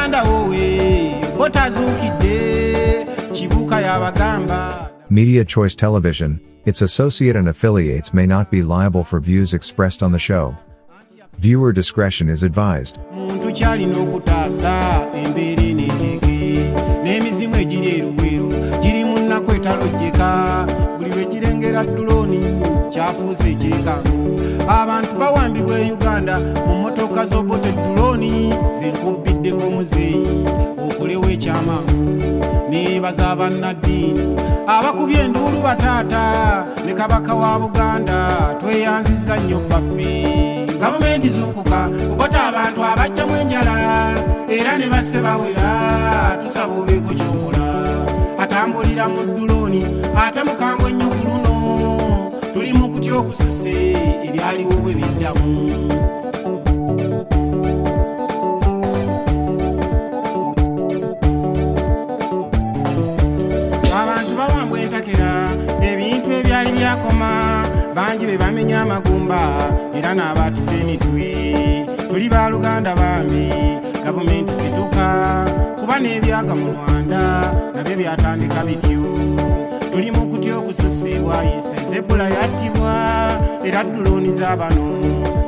Uganda wowe botazuukidde Kibuuka yabagamba. Media Choice Television, its associate and affiliates may not be liable for views expressed on the show. Viewer discretion is advised. Muntu kyalina okutaasa embeera eneeteeke n'emizimu egiri eruweru giri mu nnaku etalojjeka buli lwe girengera ddulooni kyafuuse ekyekango. Abantu bawambibwa e Uganda mu mmotoka z'obote ddulooni zenkubbiddeko muzeeyi okolewo ekyamangu. Neebaza bannaddiini abakubye enduulu, bataata ne Kabaka wa Buganda, tweyanzizza nnyo bbaffe. Gavumenti zuukuka, obota abantu abajjamu enjala era ne basse bawera. Tusaba obeeko kyokola. Atambulira mu ddulooni ate mukambwe ennyo ku luno. Tuli mu kutya okususe ebyaliwo bwe biddamu. Abantu bawambwa entakera, ebintu ebyali byakoma, bangi be bamenya amagumba era n'abaatisa emitwe. Tuli baluganda bambi, gavumenti situka, kuba n'ebyaga mu Rwanda nabyo byatandika bityo. Tuli mu kutya okususe. Bwayise zebula yattibwa era ddulooni z'abano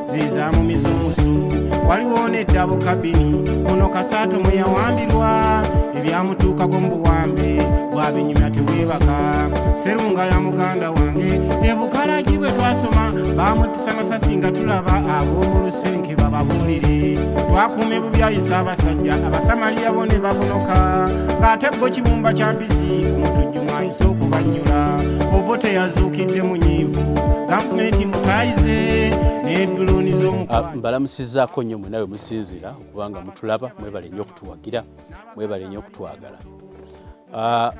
zezamumiza omusu. Waliwo n'eddabo kabini muno Kasaato mwe yawambirwa, ebyamutuukako mu buwambe bwabinyumya teweebaka. Serunga ya muganda wange ebukalagi bwe twasoma bamuttisa masasi nga tulaba. Ab'omu lusenke bababuulire twakuuma ebubyayisa abasajja abasamaliya bo ne babunoka ng'ate bo kibumba kya mpisi omutujju mwayise okubannyula. Obo teyazuukidde munyiivu, gavumenti mutayize n'eddulooni z'omukwano. Mbalamusizzaako nnyo mwe nawe musinziira okubanga mutulaba. Mwebale nnyo okutuwagira, mwebale nnyo okutwagala.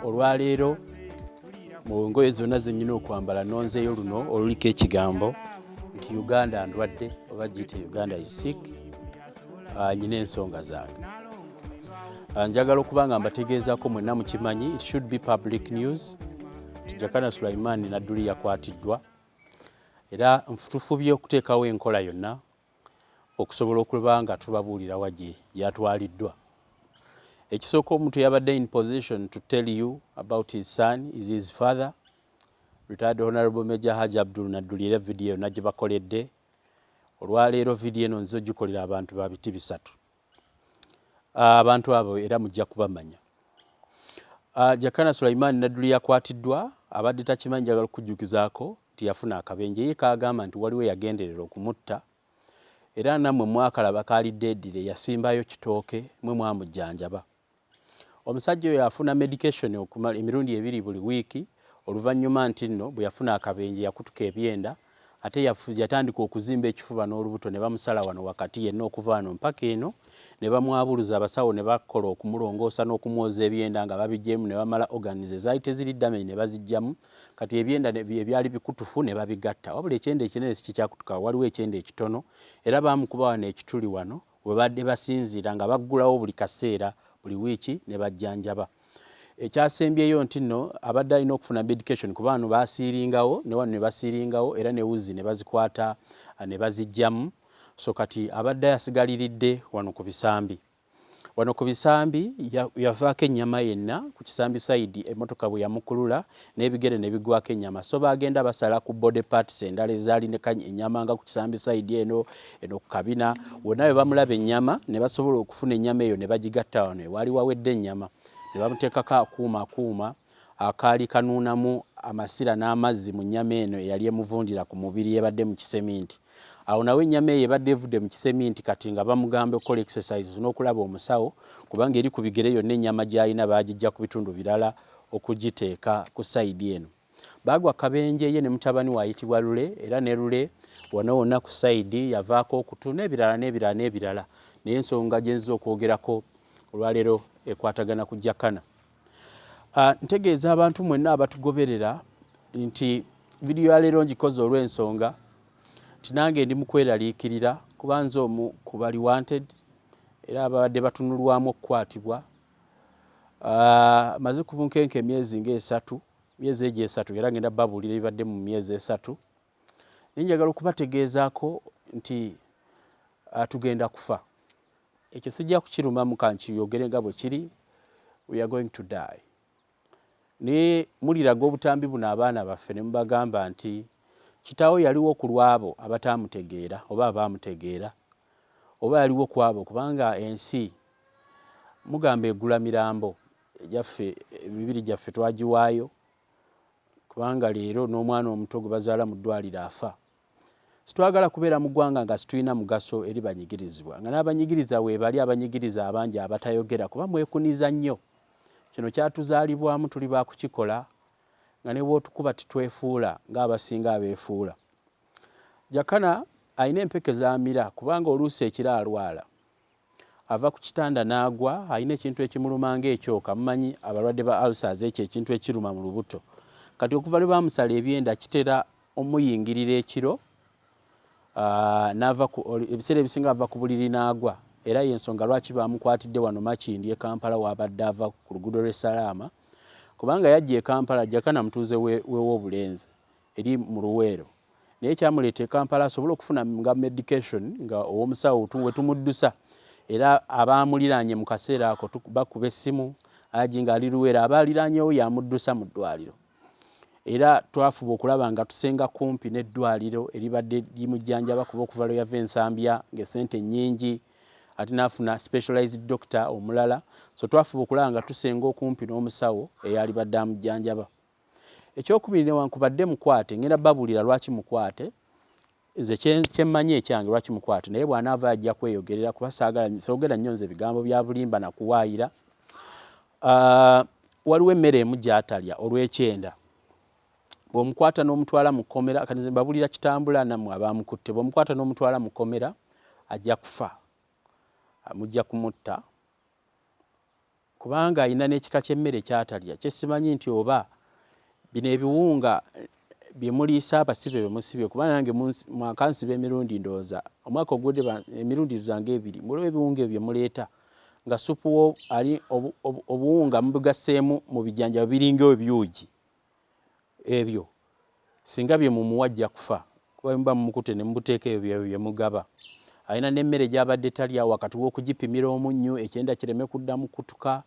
Olwaleero mu ngoye zonna zenyina okwambala nonzeeyo luno oluliko ekigambo nti Uganda ndwadde, oba giyite Uganda is sick. Nyina ensonga zange. Njagala okuba nga mbategeezaako mwenna mukimanyi, it should be public news nti Jakana Sulaiman Nadduli yakwatiddwa, era tufubye okuteekawo enkola yonna okusobola okuba nga tubabuulira wa gye yatwaliddwa. Ekisooka, omuntu yabadde in position to tell you about his son is his father, retired Honorable Major Haji Abdul Nadduli, era vidiyo yonna gye bakoledde olwaleero. Vidiyo eno nzizo gikolera abantu ba biti bisatu. Abantu abo era mujja kubamanya. Jakana Sulaiman Nadduli yakwatiddwa. Abadde takimanyi, njagala okujjukizaako nti yafuna akabenje. Ye kaagamba nti waliwo yagenderera okumutta, era nammwe mwakalaba kaali deadly, yasimbayo kitooke, mwe mwamujjanjaba. Omusajja oyo afuna medication okumala emirundi ebiri buli wiiki. Oluvannyuma nti nno bwe yafuna akabenje yakutuka ebyenda, ate yatandika okuzimba ekifuba n'olubuto, ne bamusala wano wakati yenna okuva wano mpaka eno, ne bamwabuluza. Abasawo ne bakola okumulongoosa n'okumwoza ebyenda nga babigyemu, ne bamala organs ezaali teziri damage ne baziggyamu. Kati ebyenda ebyali bikutufu ne babigatta, wabula ekyenda ekinene si kikyakutuka, waliwo ekyenda ekitono, era baamukuba wano ekituli wano we badde basinziira nga baggulawo buli kaseera, buli wiiki ne bajjanjaba. Ekyasembyeyo nti nno abadde alina okufuna medication, kuba wano basiiringawo ne wano ne basiiringawo, era ne wuzi ne bazikwata ne baziggyamu. So kati abadde asigaliridde wano ku bisambi. Wano ku bisambi yavaako ennyama yenna ku kisambi side, emmotoka bwe yamukulula n'ebigere ne bigwako ennyama. So baagenda basala ku body parts endala ezaalineka ennyama, nga ku kisambi side eno, eno ku kabina wonna we bamulaba ennyama, ne basobola okufuna ennyama eyo ne bagigatta wano ewaali wawedde ennyama, ne bamuteekako akuuma akaali kanuunamu amasira n'amazzi mu nnyama eno eyali emuvundira ku mubiri ebadde mu kiseminti. Awo nawe ennyama eyo ebadde evudde mu kiseminti, kati nga bamugamba okukola exercises n'okulaba omusawo, kubanga eri ku bigere yonna ennyama gy'alina baagijja ku bitundu birala okugiteeka ku side eno. Baagwa kabenje ye ne mutabani we ayitibwa Lule, era ne Lule wano wonna ku side yavaako okutu n'ebirala n'ebirala n'ebirala. Naye ensonga gye nziza okwogerako olwaleero ekwatagana ku Jakana. Ntegeeza abantu mwenna abatugoberera nti vidiyo ya leero ngikoze olw'ensonga nti nange ndi mu kweraliikirira, kuba nze omu ku bali wanted era ababadde batunulwamu okukwatibwa. Maze ku bunkenke emyezi ng'esatu, myezi egyo 3, era ngenda babuulira ebibadde mu myezi 3. Naye njagala okubategeezaako nti tugenda kufa. Ekyo sijja kukirumamu, kankiyogere nga bwe kiri. We are going to die. Naye muliraga obutambi buno abaana baffe ne mubagamba nti kitaawo yaliwo ku lwabo abataamutegeera oba abaamutegeera, oba yaliwo ku abo, kubanga ensi mugamba egula mirambo egyaffe, emibiri gyaffe twagiwaayo, kubanga leero n'omwana omuto gwe bazaala mu ddwaliro afa. Sitwagala kubeera mu ggwanga nga situlina mugaso eri banyigirizibwa, nga n'abanyigiriza weebali, abanyigiriza abangi abatayogera kuba mwekuniza nnyo. Kino kyatuzaalibwamu, tuli baakukikola nga ne bw'otukuba titwefuula ng'abasinga abeefuula. Jakana alina empeke z'amira kubanga oluusi ekiro alwala. Ava ku kitanda n'agwa, alina ekintu ekimuluma ng'ekyoka. Mumanyi abalwadde ba ulcers, ekyo ekintu ekiruma mu lubuto. Kati okuva lwe baamusala ebyenda kitera omuyingirira ekiro, n'ava ebiseera ebisinga ava ku buliri n'agwa. Era y'ensonga lwaki baamukwatidde wano Makindye e Kampala, w'abadde ava ku luguudo lw'e Salaama, kubanga yajja e Kampala. Jakana mutuuze w'Obulenzi eri mu Luweero, naye kyamuleeta e Kampala asobole okufuna nga medication nga ow'omusawo we tumuddusa. Era abaamuliraanye mu kaseera ako bakuba essimu Haji ng'ali Luweero, abaaliraanyewo yamuddusa mu ddwaliro. Era twafuba okulaba nga tusenga kumpi n'eddwaliro eribadde limujjanjaba, kuba okuva lwe yava Ensambya ng'essente nnyingi, ate n'afuna specialized doctor omulala. So twafuba okulaba nga tusenga okumpi n'omusawo eyalibadde amujjanjaba. Ekyokubiri, newankubadde mukwate, ngenda babuulira lwaki mukwate. Nze kyemmanyi ekyange lwaki mukwate, naye bw'anaava ajja kweyogerera, kuba saagala soogera nnyo nze bigambo bya bulimba nakuwaayira. Waliwo emmere emu gy'atalya olw'ekyenda. Bw'omukwata n'omutwala mu kkomera, kati nze mbabuulira kitambula nammwe abamukutte, bw'omukwata n'omutwala mu kkomera ajja kufa, mujja kumutta, kubanga alina n'ekika ky'emmere ky'atalya kyesimanyi nti oba bino ebiwunga bye muliisa abasibe be musibye, kuba nange mwakansiba emirundi, ndowooza omwaka oguwedde emirundi zange ebiri. Muliwo ebiwunga ebyo bye muleeta nga supu wo ali obuwunga mubugasseemu mu bijanjalo biringa ebyugi ebyo, singa bye mumuwa ajja kufa, kuba muba mumukutte ne mubuteeka ebyo bye mugaba. Alina n'emmere gy'abadde talya wakati w'okugipimira omunnyu ekyenda kireme kuddamu kutuka,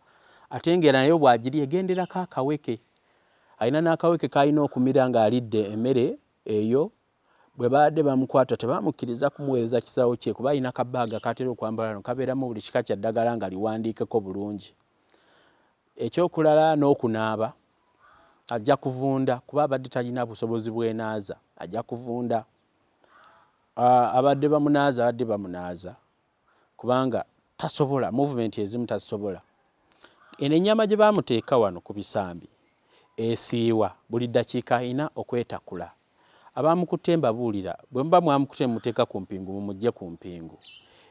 ate ng'era nayo bw'agirya egenderako akaweke. Alina n'akaweke k'alina okumira ng'alidde emmere eyo. Bwe baadde bamukwata tebamukkiriza kumuweereza kisawo kye, kuba alina kabaaga k'atera okwambala no kabeeramu buli kika kya ddagala nga liwandiikeko bulungi. Ekyokulala, n'okunaaba ajja kuvunda, kuba abadde talina busobozi bwenaaza, ajja kuvunda. Abadde bamunaaza, abadde bamunaaza kubanga tasobola movement ezimu tazisobola. Eno ennyama gye baamuteeka wano ku bisambi esiiwa buli ddakiika, alina okwetakula. Abamukutte mbabuulira, bwe muba mwamukutte mumuteeka ku mpingu, mumuggye ku mpingu.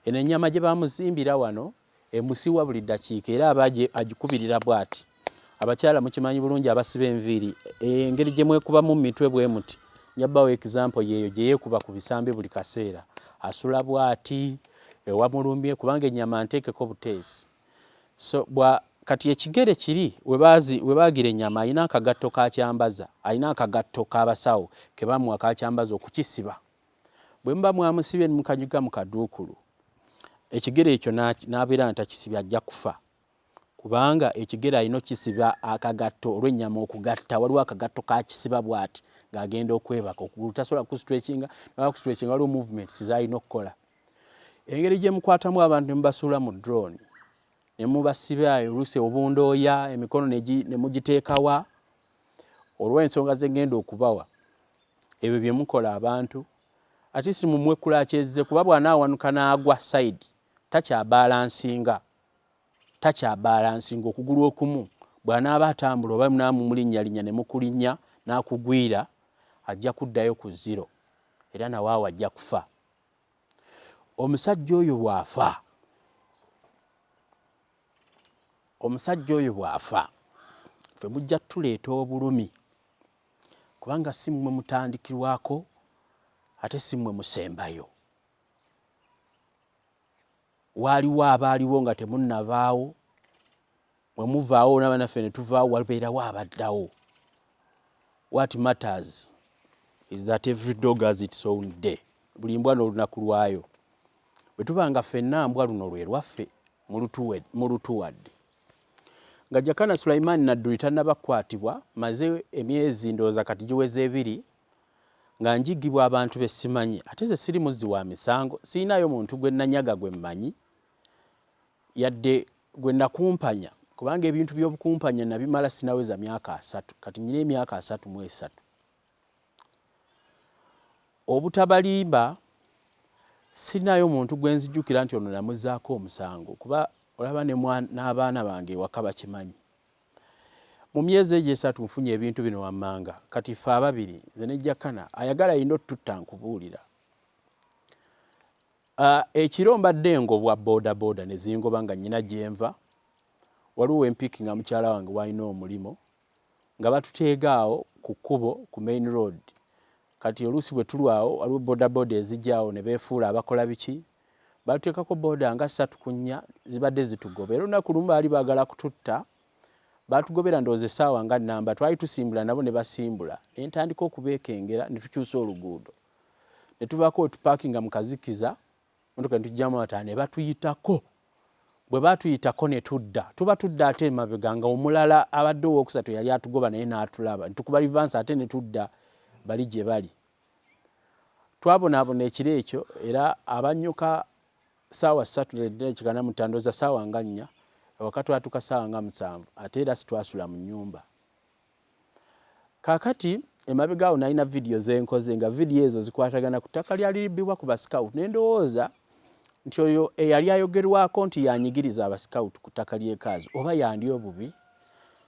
Eno ennyama gye bamuzimbira wano emusiiwa buli ddakiika, era aba agikubirira bw'ati. Abakyala mukimanyi bulungi abasiba enviiri, engeri gye mwekubamu mu mitwe bwe muti. Njabawo example yeeyo gye yeekuba ku bisambi buli kaseera. Asula bw'ati ewamulumbye kubanga ennyama nteekeko buteesi. So bwa kati ekigere kiri we baagira ennyama, alina akagatto kakyambaza, alina akagatto k'abasawo ke bamuwa kakyambaza okukisiba. Bwe muba mwamusibye ne mukanyuga mu kaduukulu, ekigere ekyo n'abeera nga takisibye, ajja kufa, kubanga ekigere alina okukisiba akagatto olw'ennyama okugatta. Waliwo akagatto kakisiba bw'ati ng'agenda okwebaka. Okugulu tasobola kustretchinga, kustretchinga waliwo movements z'alina okukola. Engeri gye mukwatamu abantu ne mubasuula mu drone ne mubasiba oluusi obundooya, emikono ne mugiteekawa, olw'ensonga ze ngenda okubawa, ebyo bye mukola abantu at least mumwekulakyezze, kuba bw'anaawanuka n'agwa side takyabalansinga, takyabalansinga. Okugulu okumu bw'anaaba atambula oba naamumulinnyalinnya ne mukulinnya n'akugwira, ajja kuddayo ku zero, era nawaawo ajja kufa. Omusajja oyo bw'afa, omusajja oyo bw'afa, ffe mujja tuleeta obulumi, kubanga si mmwe mutandikirwako ate si mmwe musembayo. Waaliwo abaaliwo nga temunnavaawo. Bwe muvaawo naba naffe ne tuvaawo, wabeerawo abaddawo. What matters is that every dog has its own day. Buli mbwa n'olunaku lwayo. Bwe tuba nga ffenna mbwa luno lwe lwaffe mulutuwadde. Nga Jakana Sulaiman Nadduli tannaba kukwatibwa, maze emyezi ndowooza kati giweze ebiri nga njiggibwa abantu be simanyi ate ze siri muzzi wa misango, sirinayo muntu gwe nanyaga gwe mmanyi yadde gwe nakumpanya kubanga ebintu by'obukumpanya nabimala sinaweza myaka 30 kati nyina emyaka 33. Obutabalimba sirinayo muntu gwe nzijukira nti ono namuzaako omusango kuba olaba n'abaana bange ewaka bakimanyi. Mu myezi egyo esatu nfunye ebintu bino wammanga kati ffe ababiri nze ne Jakana ayagala ayina otutta nkubuulira. Ekiro mbadde ngobwa bodaboda ne zingoba nga nnyina gye nva waliwo wempiiki nga mukyala wange w'alina omulimu nga batuteega awo ku kkubo ku main road kati oluusi bwe tulwawo waliwo bodaboda ezijja awo ne beefuula abakola biki batuteekako boda nga ssatu ku nnya zibadde zitugoba era olunaku lumu baali baagala kututta baatugobera ndowooza essaawa nga nnamba twali tusimbula nabo ne basimbula ne ntandika okubeekengera ne tukyusa oluguudo ne tubaako we tupaakinga mu kazikiza motoka ne tugyamu ataano ne batuyitako bwe batuyitako ne tudda tuba tudda ate emabega nga omulala abadde owokusatu yali atugoba naye n'atulaba ne tukuba rivansi ate ne tudda bali gye bali twabonaabona ekiro ekyo era abannyuka saawa 3:45 ndowooza saawa nga 4 ewaka twatuuka saawa nga 7 ate era sitwasula mu nnyumba. Kaakati emabega awo nalina vidiyo zenkoze nga vidiyo ezo zikwatagana ku ttaka lyali libbibwa ku basikawutu ne ndowooza nti oyo eyali ayogerwako nti yanyigiriza abasikawutu ku ttaka ly'ekaazi oba yandi obubi.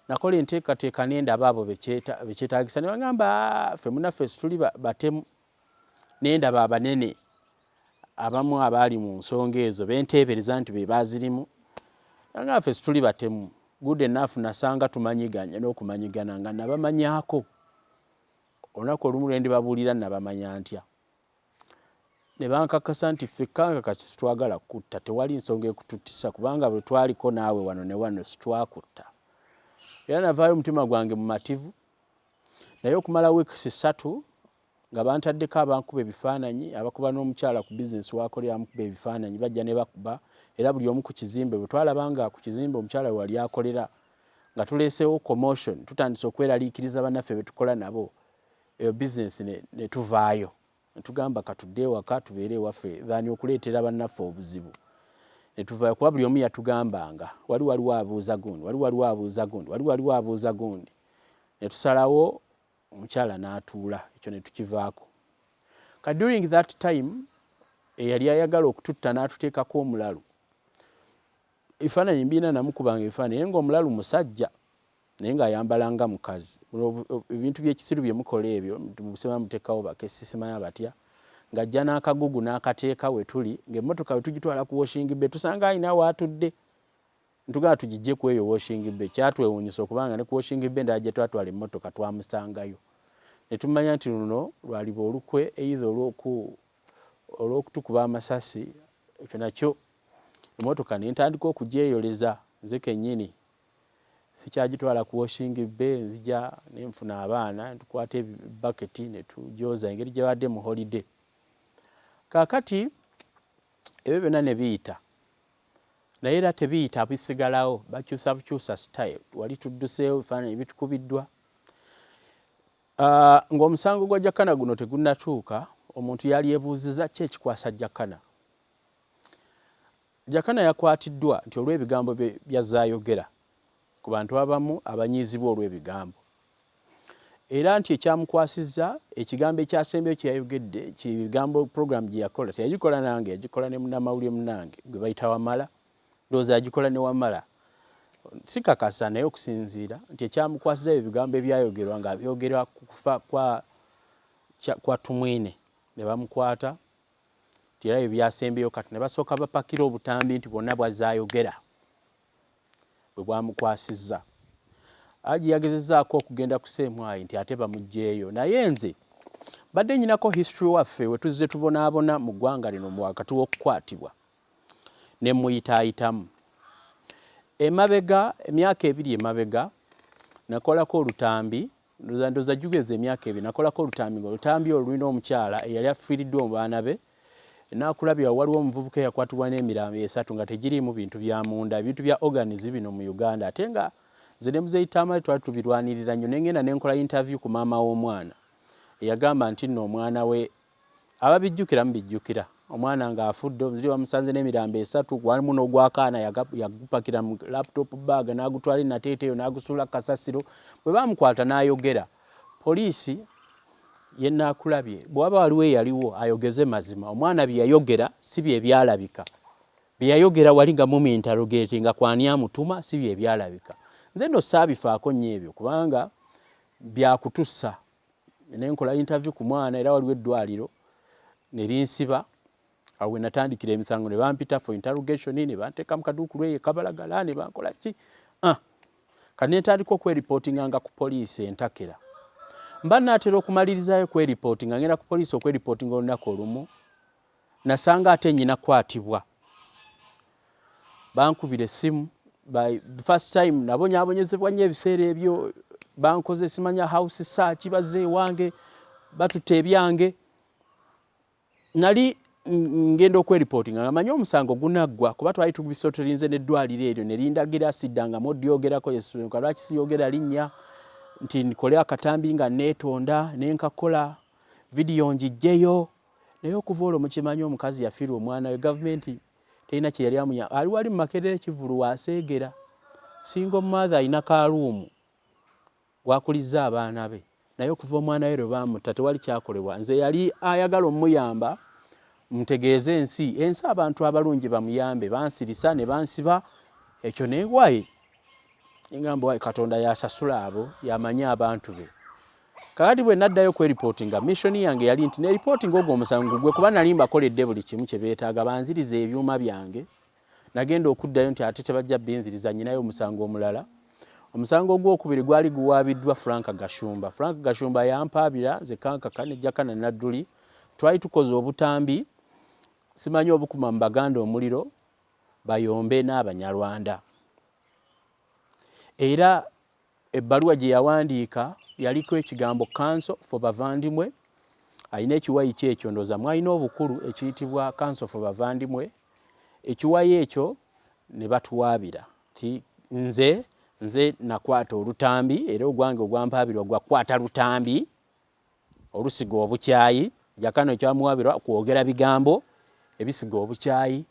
Nakola enteekateeka ne ndaba abo bekyetaagisa ne bagamba ah, ffe munaffe situli batemu ne ndaba abanene abamu abaali mu nsonga ezo benteebereza nti be baazirimu nga ffe situli batemu. Good enough nasanga tumanyiganye n'okumanyigana nga nabamanyako olunaku olumu lwe ndibabuulira nabamanya ntya ne bankakasa nti ffe kanga kati sitwagala kukutta tewali nsonga ekututtisa kubanga bwe twaliko naawe wano ne wano sitwakutta era navaayo omutima gwange mumativu naye okumala weeks ssatu nga bantaddeko abankuba ebifaananyi abakuba n'omukyala ku bizinesi wakolera amukuba ebifaananyi bajja ne bakuba era buli omu ku kizimbe bwe twalaba nga ku kizimbe omukyala we wali akolera nga tuleeseewo commotion tutandise okweraliikiriza bannaffe be tukola nabo eyo bizinesi ne tuvaayo ne tugamba katudde ewaka tubeere ewaffe than okuleetera bannaffe obuzibu ne tuvaayo kuba buli omu yatugambanga wali waliwo abuuza gundi wali waliwo abuuza gundi wali waliwo abuuza gundi ne tusalawo omukyala n'atuula ekyo ne tukivaako ka during that time eyali ayagala okututta n'atuteekako omulalu ebifaananyi mbiina namukubanga ebifaananyi naye ng'omulalu musajja naye ng'ayambala nga mukazi ebintu by'ekisiru bye mukola ebyo musema muteekawo bakessi simanya batya ng'ajja n'akagugu n'akateeka we tuli ng'emmotoka we tugitwala ku washing bay tusanga alina waatudde Ntugamba tugijje ku eyo washing bay. Kyatwewuunyisa okuba nga ne ku washing bay endala gye twatwala emmotoka twamusangayo. Ne tumanya nti luno lwaliba olukwe either olw'okutukuba amasasi ekyo nakyo emmotoka ne ntandika okugyeyoleza nze kennyini. Sikyagitwala ku washing bay nzija ne nfuna abaana ne tukwata ebbaketi ne tugyoza engeri gye babadde mu holiday. Kaakati ebyo byonna ne biyita. Naye era tebiyita bisigalawo bakyusa bukyusa style wali tudduseewo ebifaananyi bitukubiddwa ah, ng'omusango gwa Jakana guno tegunnatuuka omuntu yalyebuuziza ki ekikwasa Jakana. Jakana yakwatiddwa nti olw'ebigambo by'azze ayogera ku bantu abamu abanyiizibwa olw'ebigambo era nti ekyamukwasizza ekigambo ekyasembyeyo kye yayogedde kigambo program gye yakola teyagikola nange yagikola ne munnamawulire munnange gwe bayita Wamala ndowooza yagikola ne Wamala sikakasa naye okusinziira nti ekyamukwasizza ebyo bigambo ebyayogerwa ng'abyogera ku kufa kwa, kwa Tumwine ne bamukwata nti era ebyo byasembyeyo kati ne basooka bapakira obutambi nti bwonna bwazze ayogera bwe bwamukwasizza. Haji yagezezzaako okugenda ku Ssemwayi nti ate bamuggyeeyo naye nze mbadde nnyinako history waffe we tuzze tubonaabona mu ggwanga lino mu wakati w'okukwatibwa ne mmuyitaayitamu. Emabega emyaka ebiri emabega nakolako olutambi ndoza ndoza jugeza emyaka ebiri nakolako olutambi nga olutambi olwo lulina omukyala eyali afiiriddwa mu baana be Nakulabye waliwo omuvubuka eyakwatibwa n'emirambo esatu nga tegiriimu bintu bya munda, ebintu bya organs bino mu Uganda, ate nga nze ne Muzeeyi Tamale twali tubirwanirira nnyo. Ne ngenda ne nkola interview ku maama w'omwana eyagamba nti nno omwana we, ababijjukira mubijjukira, omwana ng'afudde, omuziri bamusanze n'emirambo esatu, gwalimu n'ogwakaana, yagupakira mu laptop bag n'agutwala e Nateete eyo n'agusuula kasasiro. Bwe bamukwata n'ayogera, poliisi ye Naakulabye, bw'aba waliwo eyaliwo ayogeze mazima, omwana bye yayogera si bye byalabika. Bye yayogera wali nga mumu interrogate nga kwani amutuma si bye byalabika. Nze nno saabifaako nnyo ebyo kubanga byakutussa. Ne nkola interview ku mwana, era waliwo eddwaliro ne linsiba. Awo we natandikira emisango, ne bampita for interrogation, ne banteeka mu kaduukulu eyo e Kabalagala, ne bankola ki. Ah, kati ne ntandika okweripootinganga ku poliisi entakera. Mba naatera okumalirizayo kweripootinga, ngenda ku poliisi okweripootinga olunaku olumu, nasanga ate nnyina kwatibwa. Bankubira essimu by the first time, nabonyaabonyezebwa nnyo ebiseera ebyo. Bankoze simanya house search, bazze ewange batutte ebyange. Nali ngenda okweripootinga nga manyi omusango gunaggwa, kuba twali tubisotolinze n'eddwaliro eryo ne lindagira siddangamu odyogerako. Yesunka lwaki siyogera linnya nti nkole akatambi nga neetonda, ne nkakola vidiyo ngijjeyo. Naye okuva olwo mukimanyi omukazi yafiirwa omwana we, gavumenti terina kye yali amunya. Ali wali mu Makerere Kivulu waaseegera, single mother, alina kaluumu wakulizza abaana be, naye okuva omwana we lwe baamutta tewali kyakolebwa. Nze yali ayagala omuyamba ntegeeze ensi, ensi abantu abalungi bamuyambe, bansirisa ne bansiba ekyo newaye engamba waye Katonda yasasula abo, yamanyi abantu be. Kakati bwe naddayo kweripootinga, mission yange yali nti neripootinga ogwo omusango gwe, kuba nali mbakoledde buli kimu kye beetaaga, banziriza ebyuma byange. Nagenda okuddayo nti ate tebajja binziriza, nyinayo omusango omulala. Omusango ogwokubiri gwali guwaabiddwa Frank Gashumba. Frank Gashumba yampaabira nze Kankaka ne Jakana Nadduli. Twali tukoze obutambi simanyi obukuma mu Baganda omuliro bayombe n'Abanyarwanda, era ebbaluwa gye yawandiika yaliko ekigambo Council for Bavandimwe. Alina ekiwayi kyekyo, ndowooza mwalina obukulu, ekiyitibwa Council for Bavandimwe. Ekiwayi ekyo ne batuwaabira ti nze nakwata olutambi, era ogwange ogwampaabirwa gwakwata lutambi olusiga obukyayi. Jakana ekyamuwaabirwa kwogera bigambo ebisiga obukyayi.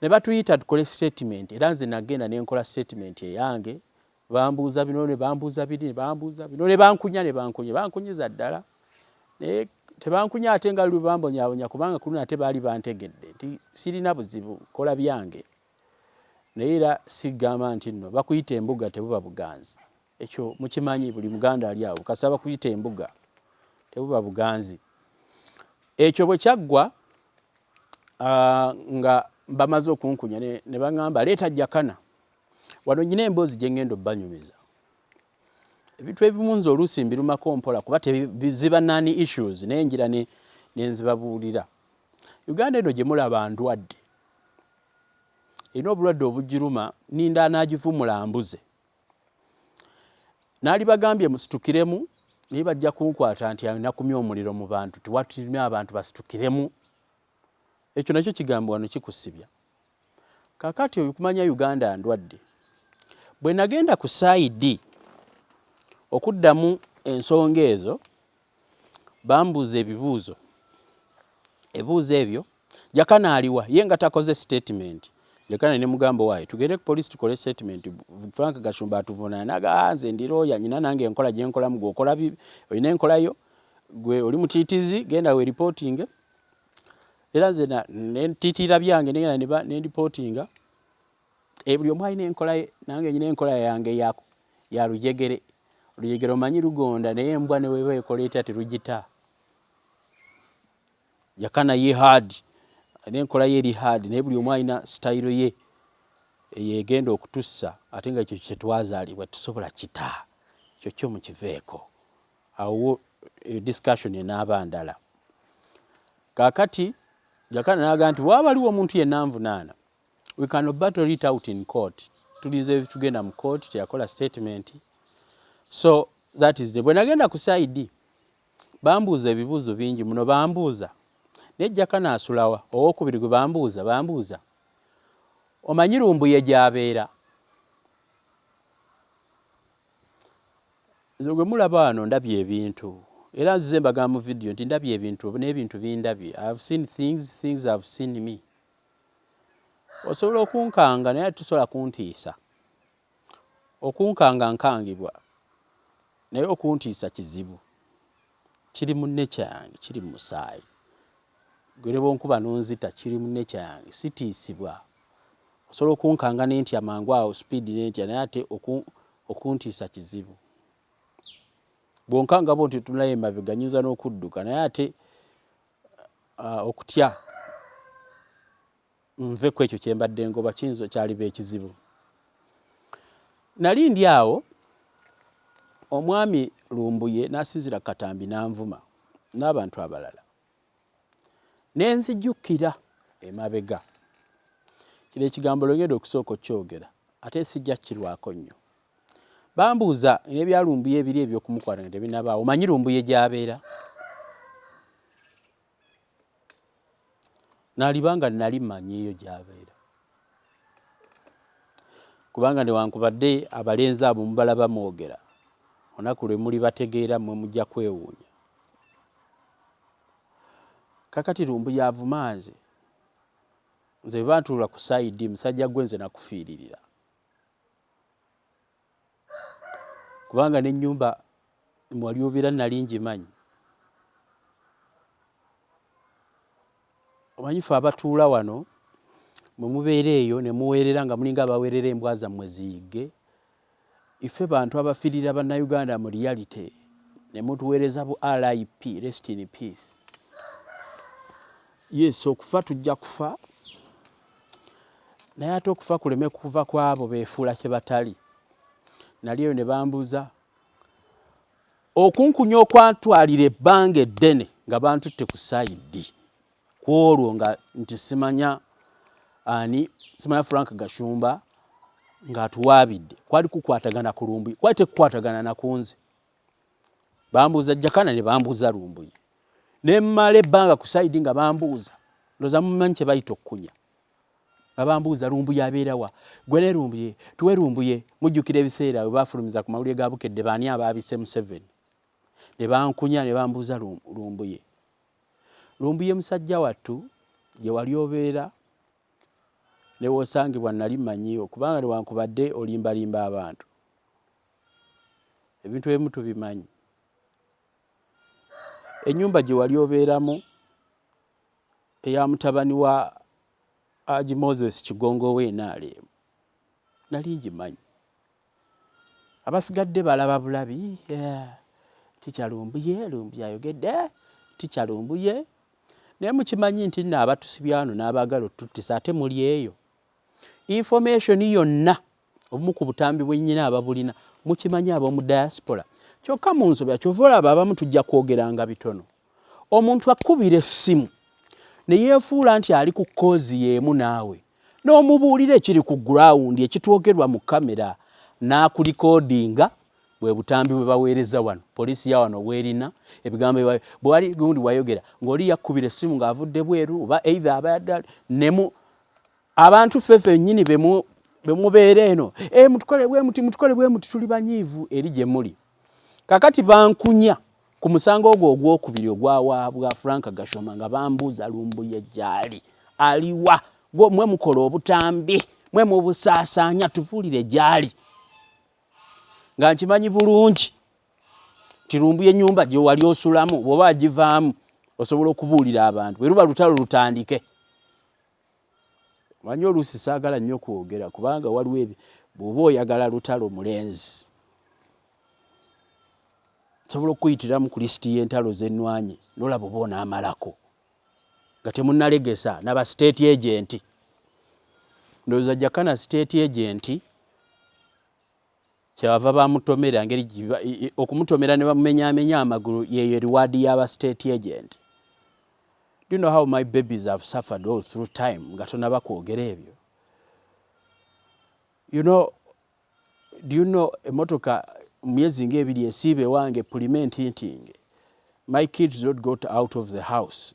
Ne batuyita tukole statement, era nze nagenda ne nkola statement eyange. Bambuuza bino ne bambuuza biri ne bambuuza bino ne bankunya ne bankunya, bankunyiza ddala, naye tebankunya ate nga lwe bambonyaabonya, kubanga ku luno ate baali bantegedde nti sirina buzibu, kola byange. Naye era sigamba nti nno bakuyita embuga tebuba buganzi. Ekyo mukimanyi, buli Muganda ali awo, kasaba kuyita embuga tebuba buganzi. Ekyo bwe kyaggwa, nga bamaze okunkunya, ne baŋŋamba leeta Jakana. Wano nyina emboozi gye ŋŋenda obbanyumiza. Ebintu ebimu nze oluusi mbirumako mpola kuba ziba nani issues, naye ngira ne nzibabuulira. Uganda eno gye mulaba ndwadde, erina obulwadde obugiruma, ninda anaagivumula mbuze. Naali bagambye musitukiremu, naye bajja kunkwata nti nakumya omuliro mu bantu, tiwatumye abantu basitukiremu. Ekyo nakyo kigambo wano kikusibya. Kakati okumanya Uganda ndwadde, bwe nagenda ku CID okuddamu ensonga ezo, bambuuza ebibuuzo. Ebibuuzo ebyo, Jakana aliwa ye nga takoze statement? Jakana ne mugamba, waaye tugende ku poliisi tukole statement, Frank Gashumba atuvunaana. Naga nze ndi lawyer, nyina nange enkola gye nkolamu, gweokola olina enkolayo, gwe oli mutiitizi, genda we reporting. Era nze nentiitira byange, negenda nendipootinga. Buli omu alina enkola ye, nange nyina enkola yange ya lujegere. Olujegere omanyi lugonda, naye embwa ne weba ekola etya terugita. Jakana ye hard, alina enkola ye eri hard, naye buli omu alina sitayiro ye eyo egenda okutussa, ate nga ekyo kyetwazaalibwa tusobola kita ekyo kyo mukiveeko. Awo discussion enaaba ndala. Kaakati Jakana n'agamba nti bwaba waliwo omuntu yenna nvunaana, we can battle it out in court. Tulinze tugenda mu court, teyakola statement. So that is the bwe nagenda ku CID, bambuuza ebibuuzo bingi muno. Bambuuza Naye Jakana asulawa? Owokubiri gwe bambuuza, bambuuza omanyi Lumbuye gy'abeera? Nze gwe mulaba wano ndabye ebintu, era nzize mbagamba mu vidiyo nti ndabye ebintu n'ebintu bindabye. I have seen things, things have seen me. Osobola okunkanga naye tosobola kuntiisa. Okunkanga nkangibwa naye okuntiisa kizibu. Kiri mu nature yange, kiri mu musaayi. Gwe ne bw'onkuba n'onzita kiri mu nature yange, sitiisibwa. Osobola okunkanga nentya mangu awo speed nentya naye ate okuntiisa kizibu. Bw'onkanga bw'otyo otunulayo emabega nnyinza n'okudduka naye ate okutya nve ku ekyo kye mbadde ngoba kiyinza kyaliba ekizibu. Nali ndi awo omwami Lumbuye n'asinziira ku katambi n'anvuma n'abantu abalala. Ne nzijukira emabega. Kino ekigambo lwe ngenda okusooka okukyogera ate sijja kukirwako nnyo. Bambuuza n'ebya Lumbuye ebiri eby'okumukwata nga tebinnabaawo, omanyi Lumbuye gy'abeera? Naliba nga nali mmanyiiyo gy'abeera. Kubanga newankubadde abalenzi abo mubalaba mwogera, olunaku lwe mulibategeera mmwe mujja kwewuunya. Kakati Lumbuye avuma nze. Nze bwe bantuula ku sayidi, musajja gwe nze nakufiiririra. Kubanga n'ennyumba mwewali obeera nali ngimanyi. Omanyi ffe abatuula wano mwe mubeera eyo ne muweerera nga mulinga abaweerera embwa zammwe ziyigge. Ife bantu abafiirira Bannayuganda mu reality ne mutuweereza bu RIP, rest in peace. Yes, okufa tujja kufa naye ate okufa kuleme kuva ku abo beefuula kye batali. Nali eyo ne bambuuza okunkunya okwantwalira ebbanga eddene nga bantutte ku sayidi ku olwo nga nti simanya ani simanya Frank Gashumba ng'atuwaabidde kwali kukwatagana ku Lumbuye, kwali tekukwatagana na ku nze. Bambuuza Jakana ne bambuuza Lumbuye ne mmala ebbanga ku sayidi nga bambuuza, ndowooza mumanyi kye bayita okukunya, nga bambuuza Lumbuye abeera wa, gwe ne Lumbuye tuwe Lumbuye. Mujjukira ebiseera we baafulumiza ku mawulire ga Bukedde baani abaabise Museveni ne bankunya ne bambuuza Lumbuye. Lumbuye musajja wattu gye wali obeera ne w'osangibwa nali mmanyiiwo kubanga newankubadde olimbalimba abantu ebintu ebimu tubimanyi. Ennyumba gye wali obeeramu eya mutabani wa Haji Moses Kigongo owa NRM nali ngimanyi. Abasigadde balaba bulabi Ticca Lumbuye, Lumbuye ayogedde, Ticca Lumbuye. Naye mukimanyi nti nno abatusibya wano n'abaagala otuttisa ate muli eyo. Information yonna obumu ku butambi bwe nnyina ababulina mukimanyi ab'omu diaspora. Kyokka mu nsobya kyova olaba abamu tujja kwogeranga bitono. Omuntu akubira essimu ne yeefuula nti ali ku koozi y'emu naawe n'omubuulira ekiri ku gurawundi ekitwogerwa mu kamera n'akulikodinga bwe butambi bwe baweereza wano poliisi ya wano bwerina ebigambo bwewali gundi wayogera ng'oli yakkubira essimu ng'avudde bweru oba either abadde nemu abantu ffe ffennyini bemubeera eno e mutukole bwe muti mutukole bwe muti tuli banyiivu eri gye muli. Kakati bankunya ku musango ogwo ogwokubiri ogwawaabwa Frank Gashoma nga bambuuza Lumbuye gyali aliwa, mwe mukola obutambi mwe mubusaasaanya tubuulire gyali, nga nkimanyi bulungi nti Lumbuye ennyumba gye wali osulamu bw'oba agivaamu osobola okubuulira abantu bwe luba lutalo lutandike. Omanyi oluusi saagala nnyo kwogera kubanga waliwo ebi bw'oba oyagala lutalo mulenzi nsobola okukuyitiramu ku lisiti y'entalo ze nnwanye n'olaba oba onaamalako nga temunnalegesa naba state agent. Ndowooza Jakana state agent kyebava bamutomera ngeri okumutomera ne bamumenyaamenya amagulu yeeyo reward y'aba state agent. Do you know how my babies have suffered all through time nga tonaba kwogera ebyo? You know, do you know emotoka myezi ng'ebiri esiiba ewange pulime ntintinge. My kids don't go out of the house.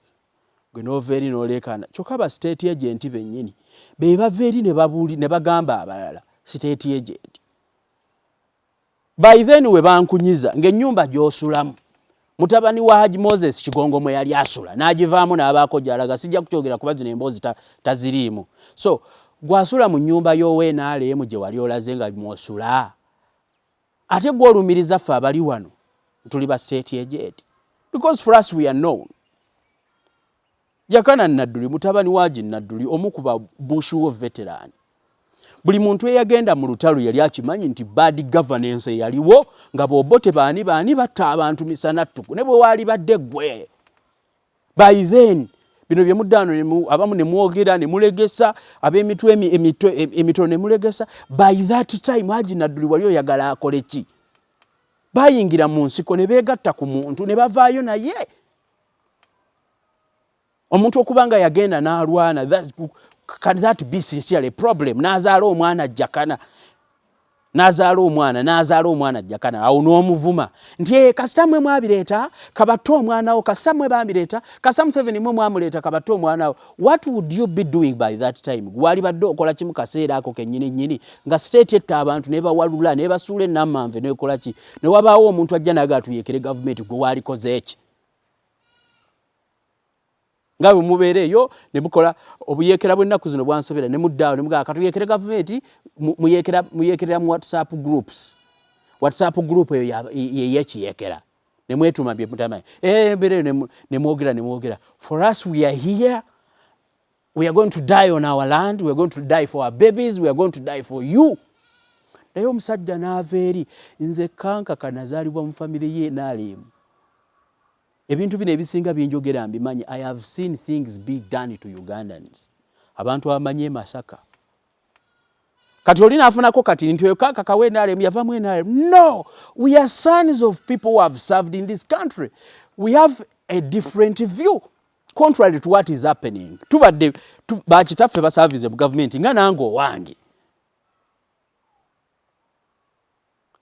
Gwe n'ova eri n'oleekaana. Kyokka ba state agent bennyini be bava eri ne babuuli ne bagamba abalala state agent. By then we bankunyiza ng'ennyumba gy'osulamu mutabani wa Haji Moses Kigongo mwe yali asula n'agivaamu n'abaako gy'alaga. Sijja kukyogera kuba zino emboozi taziriimu. So gw'asula mu nnyumba y'owa NRM gye wali olaze nga mw'osula, ate gwe olumiriza ffe abali wano tuli ba state agent, because for us we are known. Jakana Nadduli mutabani wa Haji Nadduli, omu ku ba Bush War veteran. Buli muntu eyagenda mu lutalo yali akimanyi nti bad governance eyaliwo nga b'Obote baani baani batta abantu misana ttuku, ne bwe waali badde ggwe. By then bino bye muddaano abamu ne mwogera ne mulegesa ab'emitwe emitono ne mulegesa. By that time Haji Nadduli wali oyagala akole ki? Bayingira mu nsiko ne beegatta ku muntu ne bavaayo naye. Omuntu okuba nga yagenda n'alwana, can that be sincerely a problem? N'azaala omwana Jakana, n'azaala omwana, n'azaala omwana Jakana, awo n'omuvuma nti e kasita mwe mwabireeta kabatte omwana wo, kasita mwe bambireeta, kasita Museveni mwe mwamuleeta kabatte omwana wo. What would you be doing by that time? Wali badde okola kimu kaseera ako kennyini nnyini nga state etta abantu ne bawalula ne basuula enammanve nekola ki, ne wabaawo omuntu ajja naga tuyekere gavumenti, gwe waalikoze eki? Nga bwe mubeera eyo ne mukola obuyeekera bw'ennaku zino bwansobera ne muddaawo ne mugamba katuyeekere gavumenti, muyeekerera mu WhatsApp groups. WhatsApp group eyo yeyekiyeekera ne mwetuma bye mutamanyi. Embeera eyo ne mwogera ne mwogera. For us, we are here, we are going to die on our land, we are going to die for our babies, we are going to die for you. Naye omusajja n'ava eri. Nze Kankaka nazaalibwa mu famire ye NRM. Ebintu bino ebisinga byenjogera mbimanyi. I have seen things be done to Ugandans. Abantu abamanyi e Masaka. Kati oli naafunako kati nti oyo Kankaka we NRM yavamu NRM. No, we are sons of people who have served in this country. We have a different view contrary to what is happening. Tubadde bakitaffe basavize mu gavumenti nga nange owange.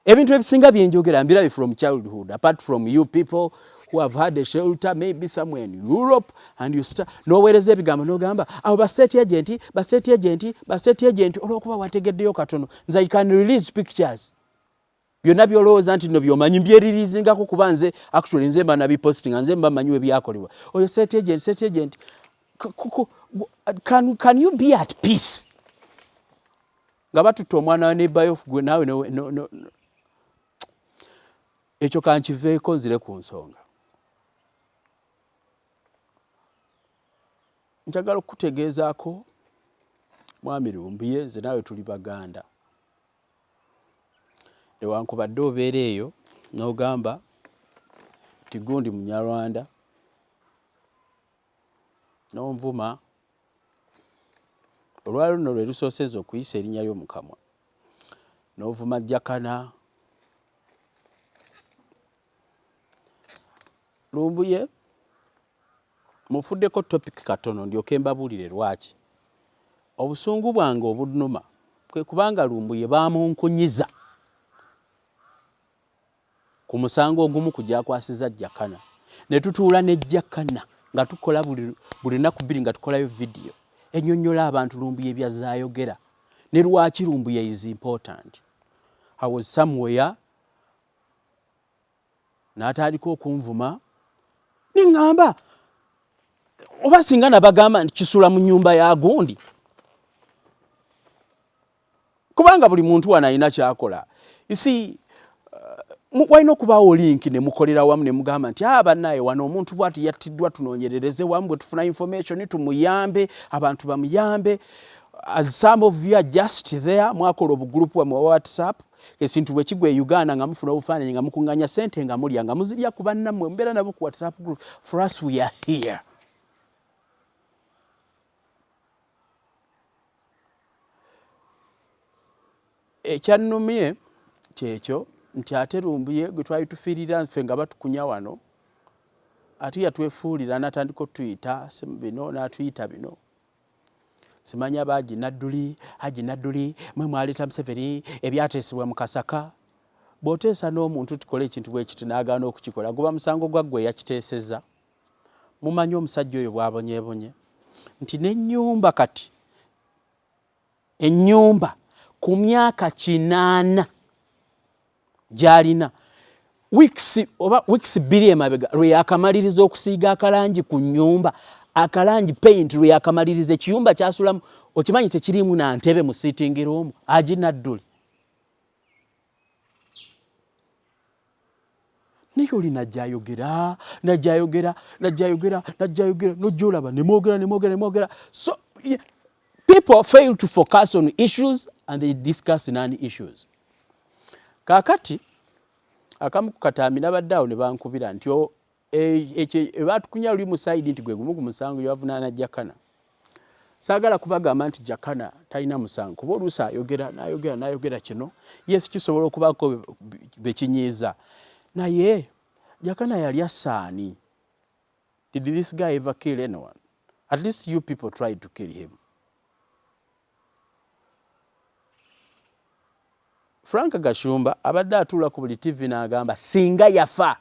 Ebintu ebisinga byenjogera mbirabe from childhood, apart from you people who have had a shelter maybe somewhere in Europe and you start n'oweereza ebigambo n'ogamba abo ba state agent, ba state agent, ba state agent, olw'okuba wategeddeyo katono. Nze I can release pictures. Byonna by'olowooza nti nno by'omanyi mbyeririzingako kuba nze actually nze mba nabipostinga, nze mba mmanyi we byakolebwa. Oyo state agent, state agent, can you be at peace? Nga batutta omwana wa neighbor gwe naawe no, no, no. Ekyo kankiveeko nzire ku nsonga. Njagala okukutegeezaako Mwami Lumbuye, nze naawe tuli Baganda. Newankubadde obeera eyo n'ogamba nti gundi Munyarwanda n'onvuma, olwali luno lwe lusooseza okuyisa erinnya lyo mu kamwa n'ovuma Jakana. Lumbuye mufuddeko topic katono ndyoke mbabuulire lwaki obusungu bwange obunnuma kwe kubanga Lumbuye baamunkunyiza ku musango ogumu ku gyakwasiza Jakana ne tutuula ne Jakana nga tukola buli lunaku bbiri nga tukolayo vidiyo ennyonnyola abantu Lumbuye by'azze ayogera ne lwaki Lumbuye is important. I was somewhere n'atandika okunvuma ne ŋŋamba oba singa nabagamba nti kisula mu nnyumba ya gundi, kubanga buli muntu wano alina kyakola. You see, walina okubaawo link ne mukolera wamu ne mugamba nti ah, bannaye wano omuntu bw'ati yattiddwa, tunoonyerereze wamu, bwe tufuna information tumuyambe, abantu bamuyambe. As some of you are just there, mwakola obugulupu bwammwe wa WhatsApp, ekintu bwe kigwa e Uganda nga mufuna obufaananyi nga mukuŋŋaanya ssente nga mulya nga muzirya ku bannammwe mubeera nabo ku WhatsApp group. For us, we are here. Ekyannumye kyekyo nti ate Lumbuye gwe twali tufiirira nffe nga batukunya wano, ate yatwefuulira n'atandika otuyita bino n'atuyita bino, simanya ba Haji Nadduli, Haji Nadduli mwe mwaleeta Museveni, ebyateesebwa mu Kasaka. Bw'oteesa n'omuntu tukole ekintu bwe kiti n'agaana okukikola, guba musango gwa ggwe eyakiteesezza. Mumanyi omusajja oyo bwabonyebonye nti n'ennyumba kati ennyumba ku myaka 80 gy'alina weeks oba weeks 2 emabega lwe yakamaliriza okusiiga akalangi ku nnyumba, akalangi paint lwe yakamaliriza, ekiyumba kyasulamu okimanyi tekiriimu na ntebe mu sitting room aginadduli. Naye oli najayogera najayogera najayogera najayogera nojja olaba nemwogera nemwogera nemwogera. So people fail to focus on issues and they discuss non issues. Kaakati akamu ku katambi nabadde awo ne bankubira nti ekyo batukunya luli musaidi nti gwe gumu ku musango gyebavunaana Jakana. Saagala kubagamba nti Jakana talina musango, kuba oluusi ayogera n'ayogera n'ayogera kino, yes kisobola okubaako bekinyiiza, naye Jakana yali assaani. Did this guy ever kill anyone? At least you people tried to kill him. Frank Gashumba abadde atuula ku buli TV n'agamba singa yafa.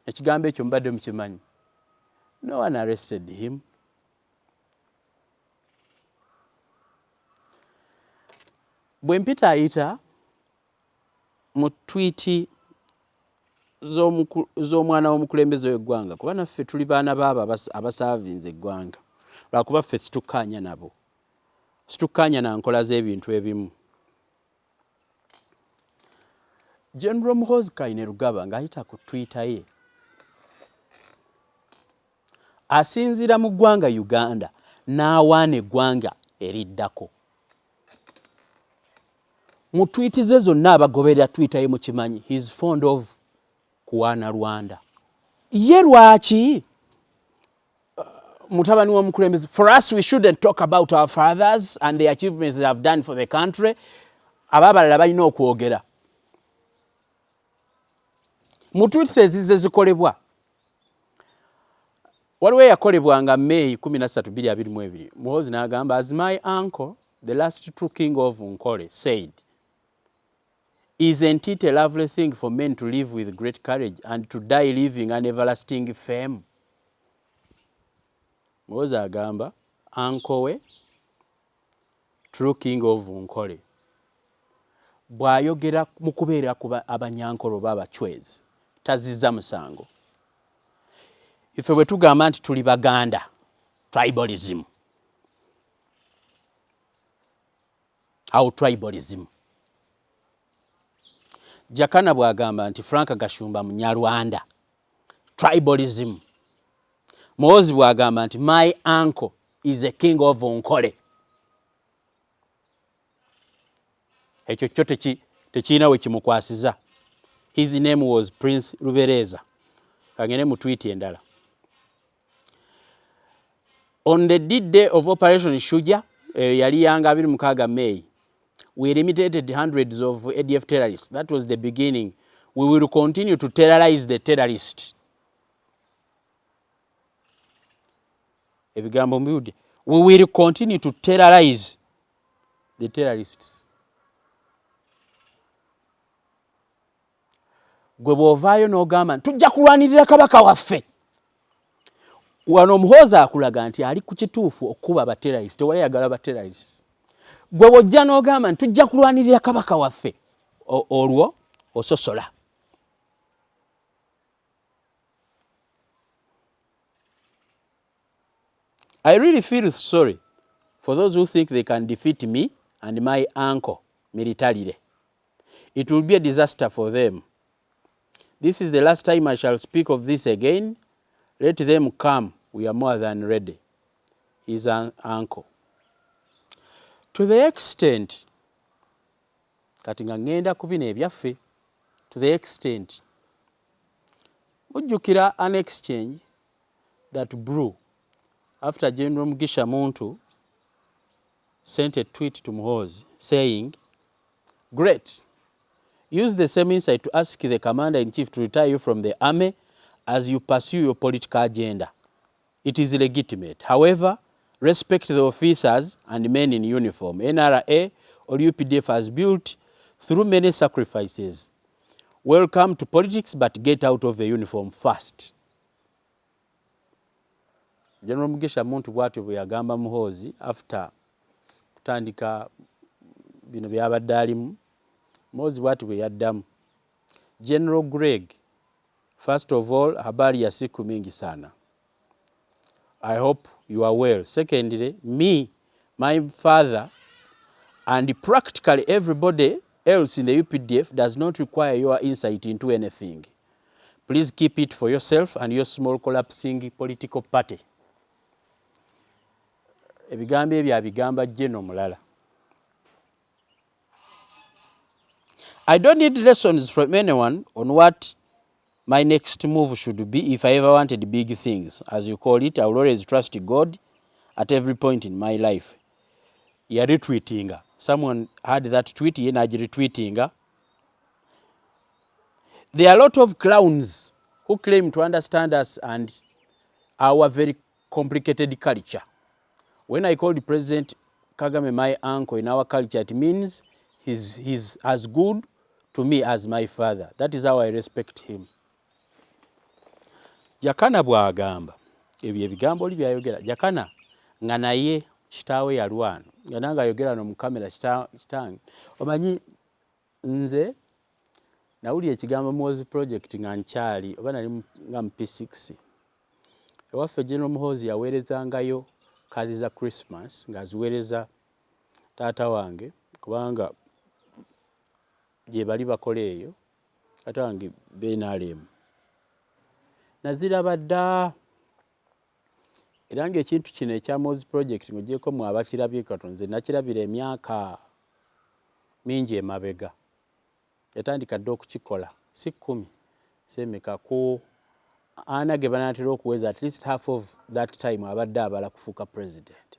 Ekigambo ekyo mubadde mukimanyi. No one arrested him. Bwe mpita ayita mu twiti z'omwana w'omukulembeze w'eggwanga, kuba naffe tuli baana baabo abasaavinze eggwanga, lwakuba ffe situkkaanya nabo, situkkaanya na nkola z'ebintu ebimu. General Muhoozi Kainerugaba ng'ayita ku Twitter ye asinziira mu ggwanga Uganda n'awaana eggwanga eriddako. Mu tweet ze zonna abagoberera Twitter ye mukimanyi he is fond of kuwaana Rwanda. Ye lwaki mutabani w'omukulembeze, for us we shouldn't talk about our fathers and the achievements they have done for the country. Ababalala balina okwogera. Mu tweets ezize zikolebwa, waliwo eyakolebwanga May 13 2022, Muhoozi n'agamba, as my uncle the last true king of Nkole said, isn't it a lovely thing for men to live with great courage and to die living an everlasting fame? Muhoozi agamba uncle we true king of Nkole bw'ayogera mu kubeera ku Abanyankole oba Abachwezi tazizza musango. Ife bwe tugamba nti tuli Baganda, tribalism. How tribalism? Jakana bw'agamba nti Frank Gashumba Munyarwanda, tribalism. Muhoozi bw'agamba nti my uncle is a king of Nkole, ekyo kyo tekirina we kimukwasiza. His name was Prince Rubereza. Kangende mu tweet endala. On the D-Day of Operation Shuja, yali yanga 26 May, we eliminated hundreds of ADF terrorists. That was the beginning. We will continue to terrorize the terrorists. Ebigambo mbiwudde. We will continue to terrorize the terrorists. Gwe bw'ovaayo n'ogamba nti tujja kulwanirira kabaka waffe, wano Omuhoozi akulaga nti ali ku kituufu okukuba ba terrorists, tewali ayagala ba terrorists. Gwe bw'ojja n'ogamba nti tujja kulwanirira kabaka waffe, olwo ososola. I really feel sorry for those who think they can defeat me and my uncle militarily. It will be a disaster for them. This is the last time I shall speak of this again. Let them come. We are more than ready. His uncle. To the extent, kati nga ngenda ku bino ebyaffe, to the extent, mujjukira an exchange that brew after General Mugisha Muntu sent a tweet to Muhoozi saying, great, use the same insight to ask the commander-in-chief to retire you from the army as you pursue your political agenda. It is legitimate. However, respect the officers and men in uniform. NRA or UPDF has built through many sacrifices. Welcome to politics, but get out of the uniform first. General Mugisha Muntu bw'atyo bwe yagamba Muhoozi after kutandika bino byabadde alimu. Muhoozi bw'ati bwe yaddamu General Greg, first of all, habari ya siku mingi sana. I hope you are well. Secondly, me, my father, and practically everybody else in the UPDF does not require your insight into anything. Please keep it for yourself and your small collapsing political party. Ebigambo ebyo abigamba General mulala. I don't need lessons from anyone on what my next move should be. If I ever wanted big things, as you call it, I will always trust God at every point in my life. Ya retweetinga. Someone had that tweet, ye n'agiretweetinga. There are a lot of clowns who claim to understand us and our very complicated culture. When I called President Kagame my uncle in our culture, it means he's as good to me as my father. That is how I respect him. Jakana bw'agamba ebyo ebigambo oli byayogera Jakana nga naye kitaawe yalwana nga nange ayogera no mu kamera kitange omanyi nze nawulira ekigambo Muhoozi project nga nkyali oba nali nga mu P6 ewaffe. General Muhoozi yaweerezangayo kaadi za Christmas ng'aziweereza taata wange kubanga gye bali bakola eyo, taata wange BNRM. Naziraba dda era ng'ekintu kino ekya Muhoozi project ng'ogyeko mwe abakirabye katono, nze nakirabira emyaka mingi emabega. Yatandika dda okukikola, si 10, si emeka, ku ana ge banaatera okuweza, at least half of that time abadde abala kufuuka president.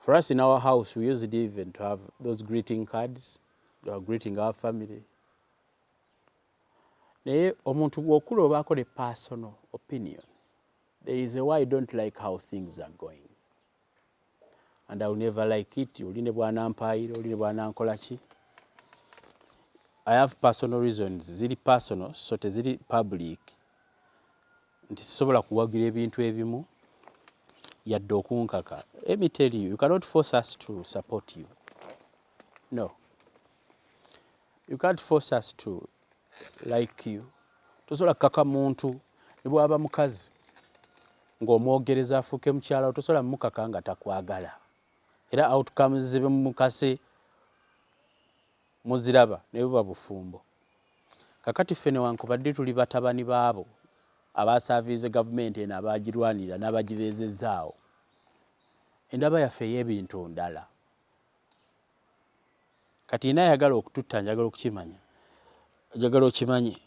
For us in our house, we used even to have those greeting cards. They were greeting our family. Naye omuntu bw'okula obaako ne personal opinion. There is a why I don't like how things are going and I will never like it. Oli ne bw'anampaayira, oli ne bw'anankola ki, I have personal reasons, ziri personal, so teziri public, nti sisobola kuwagira ebintu ebimu yadde okunkaka. Let me tell you, you cannot force us to support you. No, you can't force us to like you. Tosobola kukaka muntu ne bwaba mukazi ng'omwogereza afuuke mukyala, tosobola mukaka nga takwagala. Era outcomes zibe mukase muziraba ne buba bufumbo. Kakati ffe newankubadde tuli batabani baabo abasaaviize gavumenti eno, abagirwanirira n'abagibeezezaawo, endaba yaffe ey'ebintu ndala. Kati yina ayagala okututta, njagala okukimanya, njagala okimanye,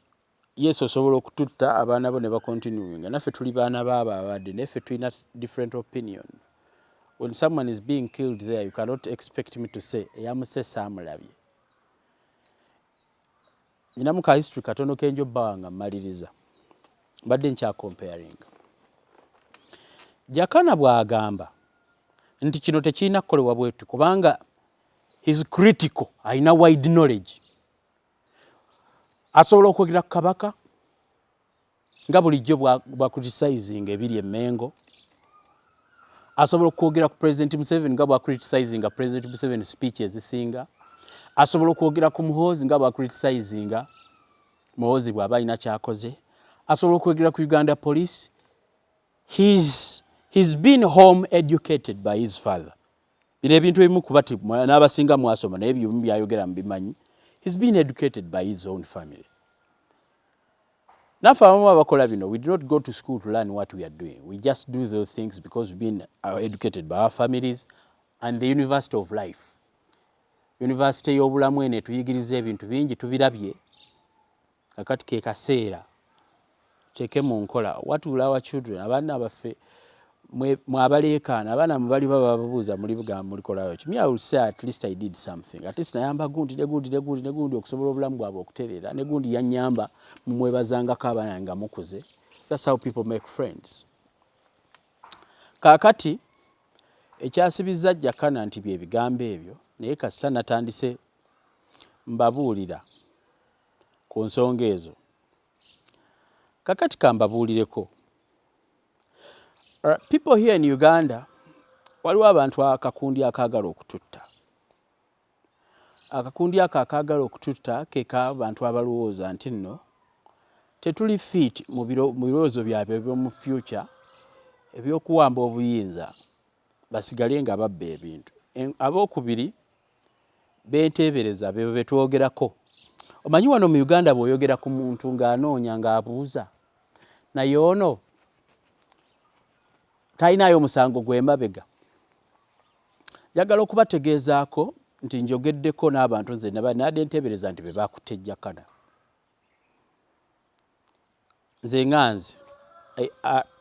yes, osobola okututta abaana bo ne bacontinuinga. Naffe tuli baana baabo abadde, naye ffe tulina different opinion. When someone is being killed there, you cannot expect me to say eyamuse saamulabye. Nyinamu ka history katono kenjo bbawa nga mmaliriza, mbadde nkyacomparing. Jakana bw'agamba nti kino tekirina kukolebwa bwetu kubanga he's critical, alina wide knowledge, asobola okwogera ku Kabaka nga bulijjo bwa criticizing ebiri emmengo, asobola okwogera ku President Museveni nga bwa criticizinga President Museveni speech ezisinga, asobola okwogera ku Muhoozi nga bwa criticizinga Muhoozi bw'aba alina kyakoze, asobola okwogera ku Uganda Police. He's been home educated by his father. Bino ebintu ebimu kuba n'abasinga mwasoma, naye ebimu byayogera mubimanyi. He's been educated by his own family. Naffe abamu abakola bino, we do not go to school to learn what we are doing. We just do those things because we've been educated by our families and the university of life. University y'obulamu eno etuyigiriza ebintu bingi, tubirabye. Kakati ke kaseera teeke mu nkola. What will our children, abaana baffe mwabaleekaana, abaana mwe bali baba babuuza muli bugamba mulikolayo ki? Me, I will say at least I did something. At least nayamba gundi ne gundi ne gundi ne gundi okusobola obulamu bwabwe okutereera, ne gundi yannyamba, mumwebazangako abaana nga mukuze. That's how people make friends. Kaakati ekyasibizza Jakana nti bye bigambo ebyo, naye kasita natandise mbabuulira ku nsonga ezo. Kakati kambabuulireko. People here in Uganda, waliwo abantu akakundi akaagala okututta. Akakundi ako akaagala okututta ke k'abantu abalowooza nti nno tetuli fit mu birowoozo byabwe eby'omu future eby'okuwamba obuyinza basigale nga babba ebintu. Abookubiri benteebereza bebo be twogerako. Omanyi wano mu Uganda bw'oyogera ku muntu ng'anoonya ng'abuuza naye ono talinaayo musango gw'emabega. Njagala okubategeezaako nti njogeddeko n'abantu nze nabadde nteebereza nti be baakutte Jakana. Nze nga nze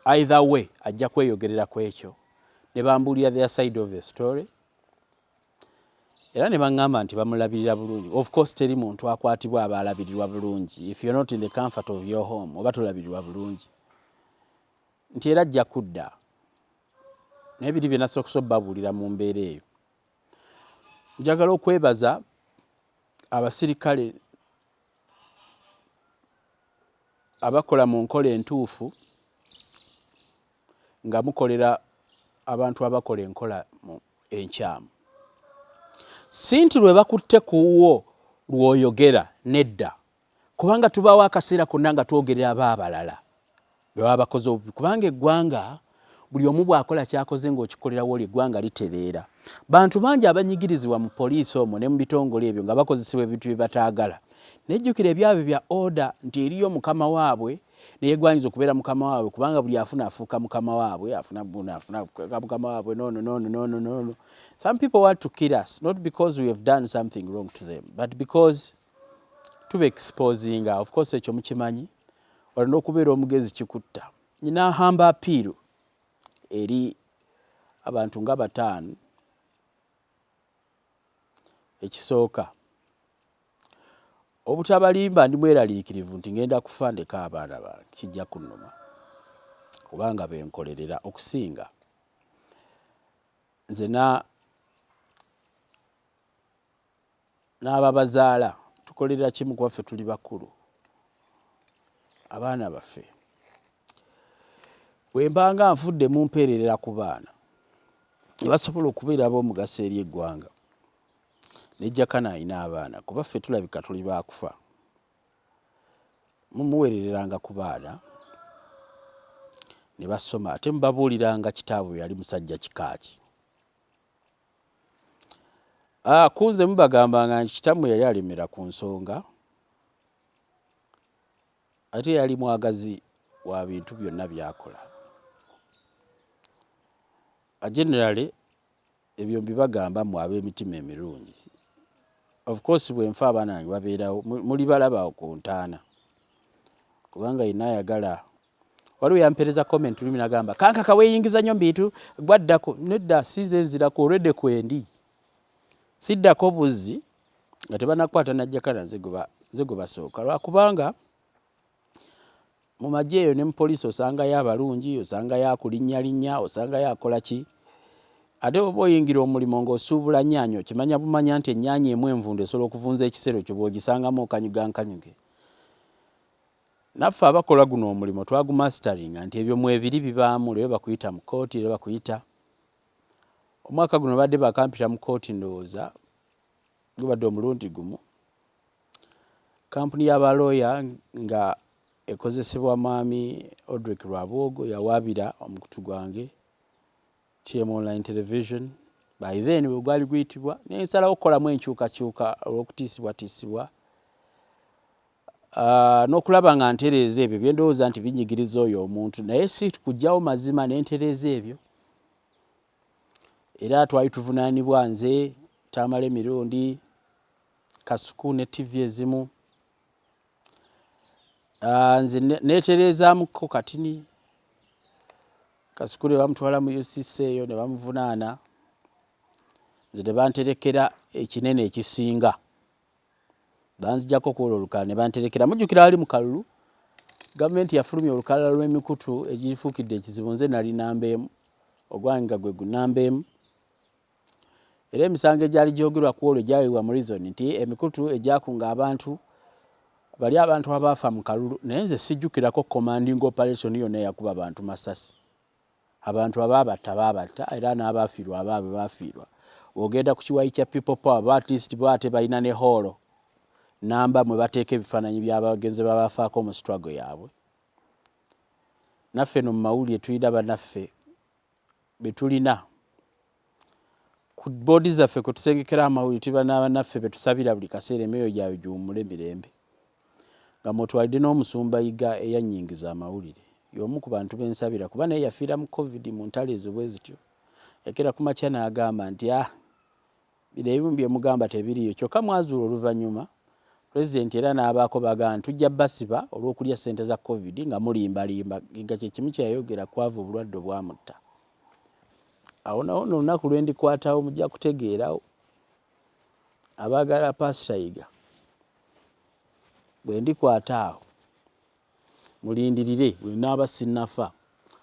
either way ajja kweyogerera ku ekyo ne bambuulira their side of the story era ne baŋŋamba nti bamulabirira bulungi. Of course teri muntu akwatibwa aba alabirirwa bulungi. If you're not in the comfort of your home oba tolabirirwa bulungi, nti era ajja kudda. Naye biri bye nasooka obbabuulira mu mbeera eyo. Njagala okwebaza abasirikale abakola mu nkola entuufu nga mukolera abantu abakola enkola enkyamu. Si nti lwe bakutte ku wo lw'oyogera, nedda, kubanga tubaawo akaseera konna nga twogerera aba abalala be baba bakoze obubi, kubanga eggwanga buli omu bw'akola ky'akoze ng'okikolera w'oli, eggwanga litereera. Bantu bangi abanyigirizibwa mu poliisi omwo ne mu bitongole ebyo nga bakozesebwa ebintu bye bataagala. Nejjukira ebyabwe bya order nti eriyo mukama waabwe neyegwanyiza okubeera mukama waabwe, kubanga buli afuna afuuka mukama waabwe, afuna buno afuna mukama waabwe nono nono nono nono. Some people want to kill us not because we have done something wrong to them, but because tuba exposinga. Of course ekyo mukimanyi, olina okubeera omugezi kikutta. Nina hamba appeal eri abantu nga bataano. Ekisooka, obutabalimba, ndi mweraliikirivu nti ngenda kufa ndeka abaana bange, kijja kunnuma kubanga benkolerera okusinga nze n'ababazaala tukolerera kimu kuba ffe tuli bakulu. Abaana baffe bwe mbanga nfudde mumpeererera ku baana ne basobola okubeera ab'omugaso eri eggwanga. Ne Jakana alina abaana, kuba ffe tulabika tuli baakufa. Mumuweerereranga ku baana ne basoma, ate mubabuuliranga kitaabwe yali musajja kika ki. Kunze mubagambanga nti kitammwe yali alemera ku nsonga, ate yali mwagazi wa bintu byonna by'akola. Generally ebyo mbibagamba mmwe ab'emitima emirungi. Of course bwe nfa abaana bange babeerawo, mulibalaba ku ntaana, kubanga yenna ayagala. Waliwo yampeereza comment lumi nagamba Kankaka weeyingiza nnyo mu bintu gwaddako. Nedda, si nze nzirako, olwedde kwendi siddako buzzi nga tebanakwata na Jakana, nze gwe basooka, lwakubanga mu magye eyo ne mu poliisi osangayo abalungi, osangayo akulinnyalinnya, osangayo akola ki. Ate oba oyingira omulimu ng'osuubula nnyaanya, okimanya bumanya nti ennyaanya emu envundu esobola okuvunza ekisero kyo bw'ogisangamu okanyuga nkanyuge. Naffe abakola guno omulimu twagumasitaringa nti ebyo mwebiri bibaamu. Leero bakuyita mu kooti, leero bakuyita. Omwaka guno badde bakampita mu kooti, ndowooza gubadde omulundi gumu. Kampuni y'abalooya nga ekozesebwa mwami Odrick Rwabwogo yawaabira omukutu gwange TM Online Television, by then bwe gwali guyitibwa, nensalawo okukolamu enkyukakyuka olw'okutiisibwatiisibwa n'okulaba nga ntereeza ebyo byendowooza nti binyigiriza oyo omuntu, naye si kuggyawo mazima, nentereeza ebyo. Era twali tuvunaanibwa nze, Tamale Mirundi, Kasuku ne TV ezimu. Nze neetereezaamuko katini, Kasuku ne bamutwala mu UCC eyo ne bamuvunaana, nze ne banterekera ekinene ekisinga. Banzijjako kwolwo olukalala ne banterekera. Mujjukira wali mu kalulu gavumenti yafulumya olukalala lw'emikutu egifuukidde ekizibu, nze nali namba emu, ogwange nga gwe gunamba emu. Era emisango egyali gyogerwa ku olwo egyaweebwa mu reason nti emikutu egyakunga abantu bali abantu abaafa mu kalulu, naye nze sijjukirako commanding operation yonna eyakuba abantu masasi. Abantu abaabatta baabatta era n'abaafiirwa abaabwe baafiirwa. Bw'ogenda ku kiwayi kya People Power bo at least bo ate balina ne hoolo namba mwe bateeka ebifaananyi by'abagenzi babafaako mu struggle yaabwe. Naffe no mu mawulire tulina banaffe be tulina ku boodi zaffe kwe tusengekera amawulire tuba n'abanaffe be tusabira buli kaseera emyoyo gyabwe giwummule mirembe nga mwotwalidde n'omusumba Yiga eyannyingiza amawulire y'omu ku bantu be nsabira kuba naye yafiira mu covid mu ntalo ezo bwe zityo yakera ku makya n'agamba nti ah Bino ebimu bye mugamba tebiriiyo kyokka mwazuula oluvannyuma Pulezidenti era n'abaako b'agamba nti tujja basiba olw'okulya ssente za Covid nga mulimbalimba nga kye kimu kye yayogera kwava obulwadde obwamutta. Awo nawo nno olunaku lwe ndikwatawo mujja kutegeerawo abaagala Paasita Yiga bwe ndikwata awo. Mulindirire bwenaaba sinnafa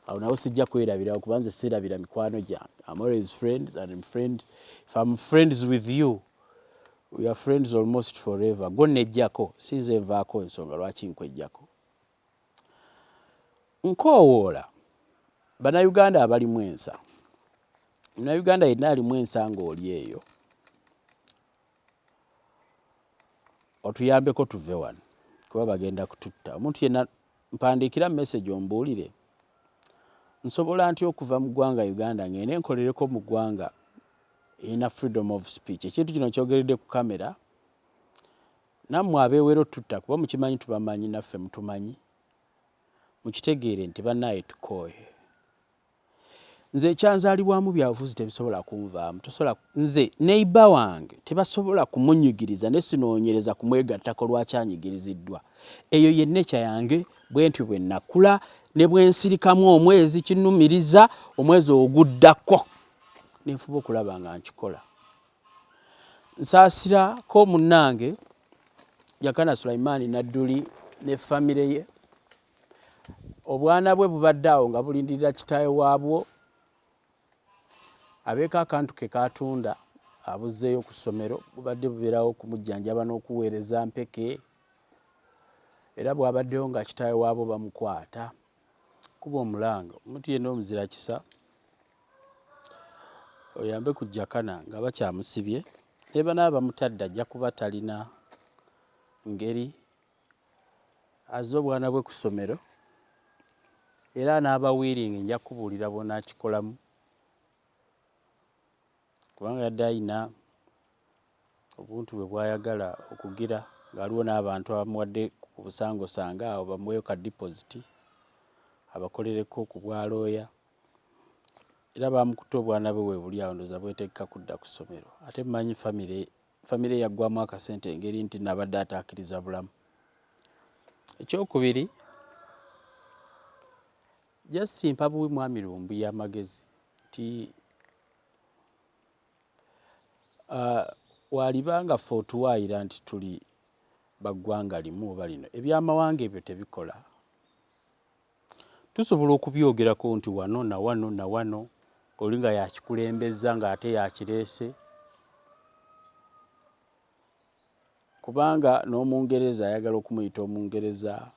awo nawo sijja kwerabirawo kuba nze sirabira mikwano gyange. I'm always friends and I'm friends. If I'm friends with you, we are friends almost forever. Gwo nejjako sinze nvaako ensonga lwaki nkwejjako. Nkoowoola Bannayuganda abalimu ensa. Munnayuganda yenna alimu ensa ng'oli eyo otuyambeko tuve wano kuba bagenda kututta. Omuntu yenna mpandiikira message ombuulire nsobola ntya okuva mu ggwanga Uganda ngende nkolereko mu ggwanga erina freedom of speech. Ekintu kino nkyogeredde ku kamera nammwe abeewera otutta kuba mukimanyi tubamanyi naffe mutumanyi mukitegeere nti bannaaye tukooye. Nze ekyanzalibwamu byabufuzi tebisobola kunvaamu tosobola nze neighbor wange tebasobola kumunyigiriza ne sinoonyereza kumwegattako lwaki anyigiriziddwa eyo ye nature yange bwentyo bwe nakula ne bwe nsirikamu omwezi kinnumiriza omwezi oguddako ne nfuba okulaba nga nkikola nsaasirako munnange Jakana Sulaiman Nadduli ne famire ye Obwana bwe bubadde awo nga bulindirira kitaawe waabwo abeeko akantu ke k'atunda abuzzeeyo ku ssomero. Bubadde bubeerawo okumujjanjaba n'okuweereza mpeke era bwabaddewo nga kitaawe waabwo bamukwata. Kuba omulanga omuntu yenna omuzira kisa oyambe ku Jakana nga bakyamusibye ne banaaba bamutadde ajja kuba talina ngeri Azze obwana bwe ku ssomero era anaaba willing nja kukubuulira bw'onaakikolamu kubanga yadde alina obuntu bwe bw'ayagala okugira nga waliwo n'abantu abamuwadde ku busangosango awo bamuweeyo ka deposit abakolereko ku bwalooya era baamukutte obwana bwe weebuli awo ndowooza bwetegeka kudda ku ssomero ate mmanyi famire Famire yaggwamu akasente engeri nti nabadde ataakiriza bulamu. Ekyokubiri, just mpa buwi mwami Lumbuye amagezi nti uh, waliba nga ffe otuwaayira nti tuli baggwanga limu oba lino, ebyamawanga ebyo tebikola. Tusobola okubyogerako nti wano na wano na wano oli nga yakikulembezza ng'ate yakireese kubanga n'Omungereza ayagala okumuyita Omungereza.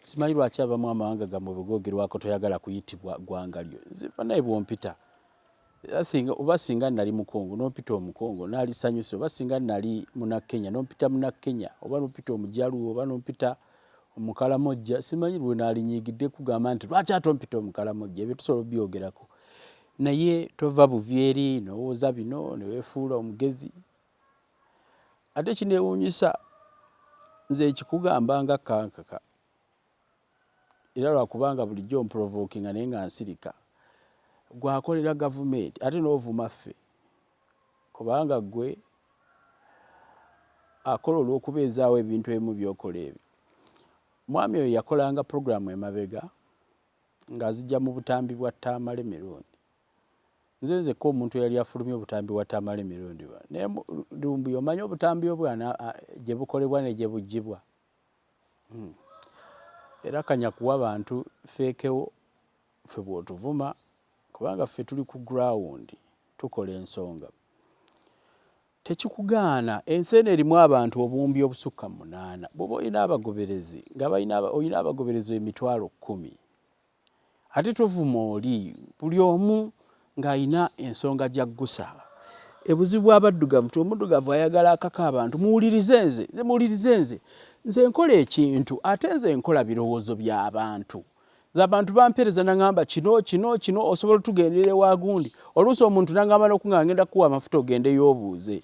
Simanyi lwaki abamu amawanga gammwe bwe googerwako toyagala kuyitibwa ggwanga lyo. Nze banaye bw'ompita oba singa nali Mukongo n'ompita Omukongo naalisanyuse, oba singa nali Munakenya n'ompita Munakenya, oba n'ompita Omujaluo, oba n'ompita Omukalamojja, simanyi lwe naalinyiigidde kugamba nti lwaki ate ompita Omukalamojja. Ebyo tusobola obyogerako, naye tova buvi eri n'owooza bino ne weefuula omugezi. Ate kineewuunyisa nze ekikugamba nga kankaka era lwakubanga bulijjo omprovokinga naye nga nsirika gwe akolera gavumenti ate n'ovuma ffe kubanga gwe akola olw'okubeezaawo ebintu ebimu by'okola ebyo. Mwami oyo yakolanga pulogulaamu emabega ng'azijja mu butambi bwa Tamale Mirundi. Nze nzekka omuntu eyali afulumya obutambi bwa Tamale Mirundi. Naye Lumbuye omanyi obutambi obwo gye bukolebwa ne gye buggyibwa? Hmm. Era kanya kuwa bantu feekewo ffe bw'otuvuma kubanga ffe tuli ku ground tukola ensonga. Tekikugaana ensi eno erimu abantu obuwumbi obusukka mu munaana. Bw'oba olina abagoberezi nga balina olina abagoberezi 100,000 Ate tovuma oli, buli omu ng'alina ensonga gy'aggusa. Ebuzibu bw'abaddugavu nti omuddugavu ayagala akaka abantu, muwulirize nze, nze muwulirize nze. Nze nkola ekintu ate nze nkola birowoozo by'abantu. Nze abantu bampeereza nangamba kino kino kino osobola otugendera ewa gundi. Oluusi omuntu nangamba n'okungamba ngenda kukuwa amafuta ogendeyo obuuze.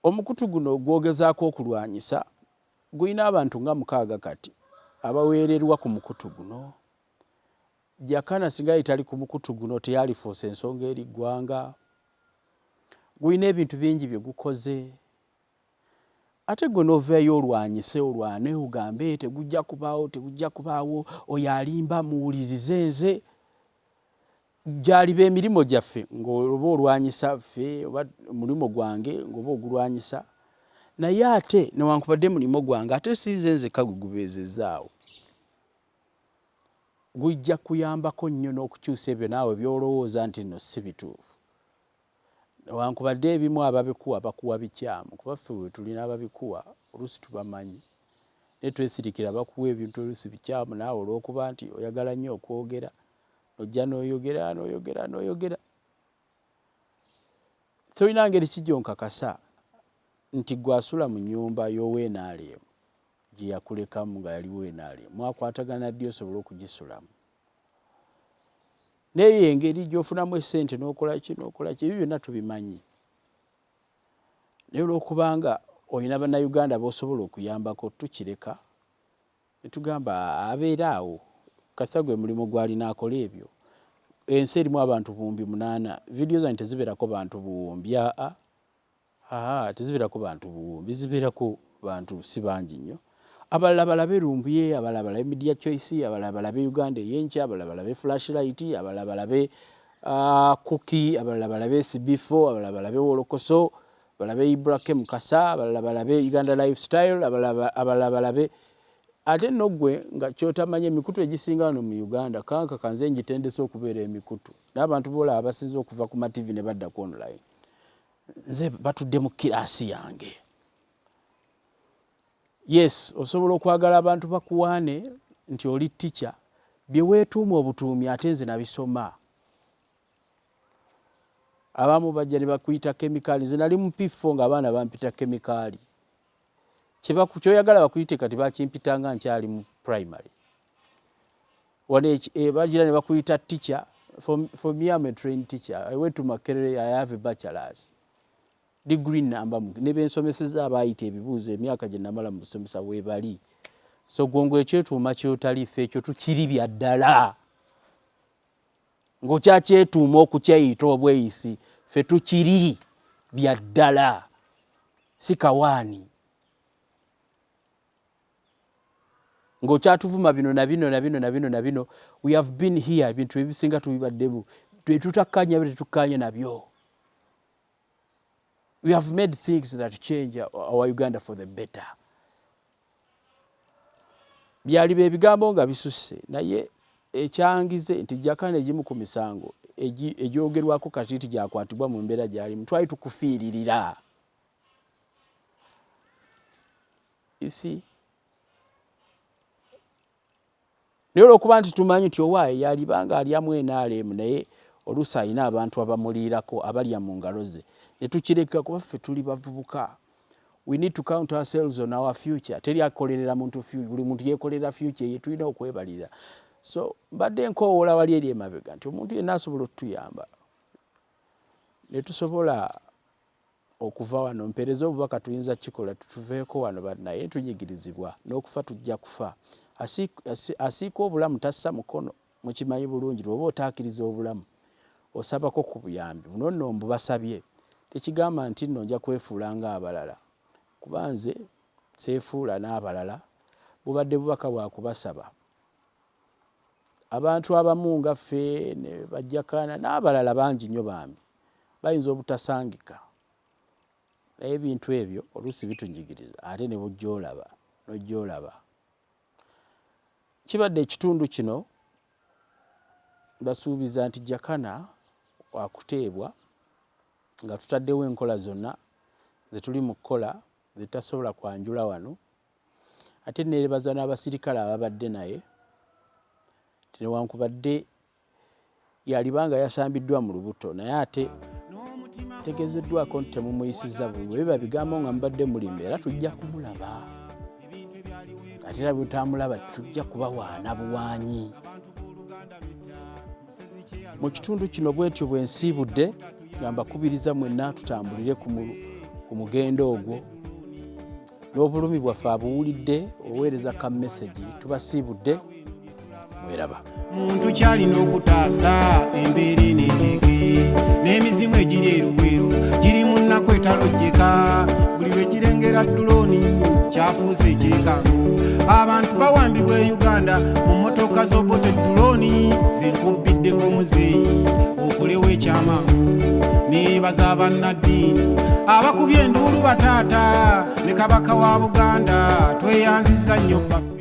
Omukutu guno gw'ogezaako okulwanyisa gulina abantu nga mukaaga kati abaweererwa ku mukutu guno. Jakana singa yali tali ku mukutu guno teyalifuuse nsonga eri ggwanga. Gulina ebintu bingi bye gukoze. Ate ggwe n'oveeyo olwanyise olwane ogambe tegujja kubaawo tegujja kubaawo oyo alimba muwulirize nze. Gyaliba emirimu gyaffe ng'oba olwanyisa ffe oba omulimu gwange ng'oba ogulwanyisa naye ate newankubadde mulimu gwange ate si nze nzekka gwe gubeezezzaawo. Gujja kuyambako nnyo n'okukyusa ebyo naawe by'olowooza nti nno si bituufu. Newankubadde ebimu ababikuwa bakuwa bikyamu kuba ffe wetuli n'ababikuwa oluusi tubamanyi naye twesirikira bakuwa ebintu oluusi bikyamu naawe olw'okuba nti oyagala nnyo okwogera ojja n'oyogera n'oyogera n'oyogera. Tolina ngeri ki gy'onkakasa nti ggwe asula mu nnyumba y'owa nrm gye yakulekamu nga yaliwo nrm mwakwatagana ddi osobole okugisulamu? N'eyo engeri gy'ofunamu essente n'okola ki n'okola ki ebyo byonna tubimanyi naye olw'okubanga olina Bannayuganda b'osobola okuyambako tukireka ne tugamba abeere awo kasita gwe mulimu gw'alina akole ebyo. Ensi erimu abantu buwumbi munaana, vidiyo zange tezibeerako bantu buwumbi aa. Haa tezibeerako bantu buwumbi, zibeerako bantu si bangi nnyo. Abalala balabe Lumbuye, abalala balabe Media Choice, abalala balabe Uganda Eyenkya, abalala balabe Flashlight, abalala balabe uh, Cookie, abalala balabe SB4, abalala balabe Wolokoso, balabe Ibra K Mukasa, abalala balabe Uganda Lifestyle, abalala balabe ate nno ggwe nga kyotamanya emikutu egisinga wano mu Uganda kanka kanze ngitendese okubeera emikutu n'abantu boolaba abasinze okuva ku mativi ne badda ku online nze batudde mu kiraasi yange. Yes, osobola okwagala abantu bakuwaane nti oli ttica, bye weetuuma obutuumi ate nze nabisoma. Abamu bajja ne bakuyita kemikaali, nze nali mu P4 ng'abaana bampita kemikaali. Kyoyagala bakuyite kati bakimpitanga nkyali mu primary. Wano eh, bagira ne bakuyita teacher. For me, I'm a trained teacher. I went to Makerere, I have a bachelor's degree namba ne bensomeseza abaayita ebibuuzo emyaka gye namala mu busomesa weebali. So gwongo ekyetuuma kyotali ffe ekyo tukiri bya ddala ng'okyakyetuuma okukyeyita obweyisi ffe tukiri bya ddala si kawaani. Ng'okyatuvuma bino na bino na bino na bino na bino, we have been here, ebintu ebisinga tubibaddemu, tetutakkaanya byo tetukkaanya nabyo. We have made things that change our Uganda for the better. Byaliba ebigambo nga bisusse naye ekyangize nti Jakana egimu ku misango egyogerwako kati nti gyakwatibwa mu mbeera gyalimu twali tukufiiririra. You see? Naye olwokuba nti tumanyi nti owaaye yaliba nga alyamu NRM naye oluusi alina abantu abamuliirako abalya mu ngalo ze ne tukireka kuba ffe tuli bavubuka. We need to count ourselves on our future. Teri akolerera muntu future, buli muntu yeekolerera future ye, tulina okwebalirira. So mbadde nkoowoola wali eri emabega nti omuntu yenna asobola otuyamba ne tusobola okuva wano mpereze obubaka tuyinza kikola tutuveeko wano naye tunyigirizibwa n'okufa tujja kufa. Asiika obulamu tassa mukono mukimanyi bulungi lwoba otaakiriza obulamu osabako ku buyambi buno nno mbubasabye tekigamba nti nno nja kwefuula ng'abalala kuba nze seefuula n'abalala bubadde bubaka bwa kubasaba abantu abamu nga ffe ne bajjakaana n'abalala bangi nnyo bambi bayinza obutasangika naye ebintu ebyo oluusi bitunyigiriza ate ne bujja olaba n'ojja olaba. Kibadde ekitundu kino basuubiza nti Jakana wakuteebwa nga tutaddewo enkola zonna ze tuli mu kukola ze tutasobola kwanjula wano ate neebaza n'abasirikale ababadde naye. Nti newankubadde yaliba nga yasambiddwa mu lubuto, naye ate tegeezeddwako nti temumuyisizza bubi. Bwe biba bigambo nga mubadde mulimba, era tujja kumulaba, ate era bwe tutamulaba tujja kubawaana buwaanyi mu kitundu kino. Bwetyo bwe nsiibudde nga mbakubiriza mwenna tutambulire ku mugendo ogwo n'obulumi bwaffe abuwulidde oweereza ka message. Tubasiibudde, mweraba. Muntu kyalina okutaasa embeera eneeteeke n'emizimu egiri eruweru giri mu nnaku etalojjeka. Buli lwe girengera drone kyafuuse ekyekango. Abantu bawambibwa e Uganda mu mmotoka z'Obote. Drone zenkubbiddeko muzeeyi okolewo ekyamangu. Neebaza bannaddiini abakubye enduulu, bataata ne Kabaka wa Buganda. Tweyanziza nnyo baffe.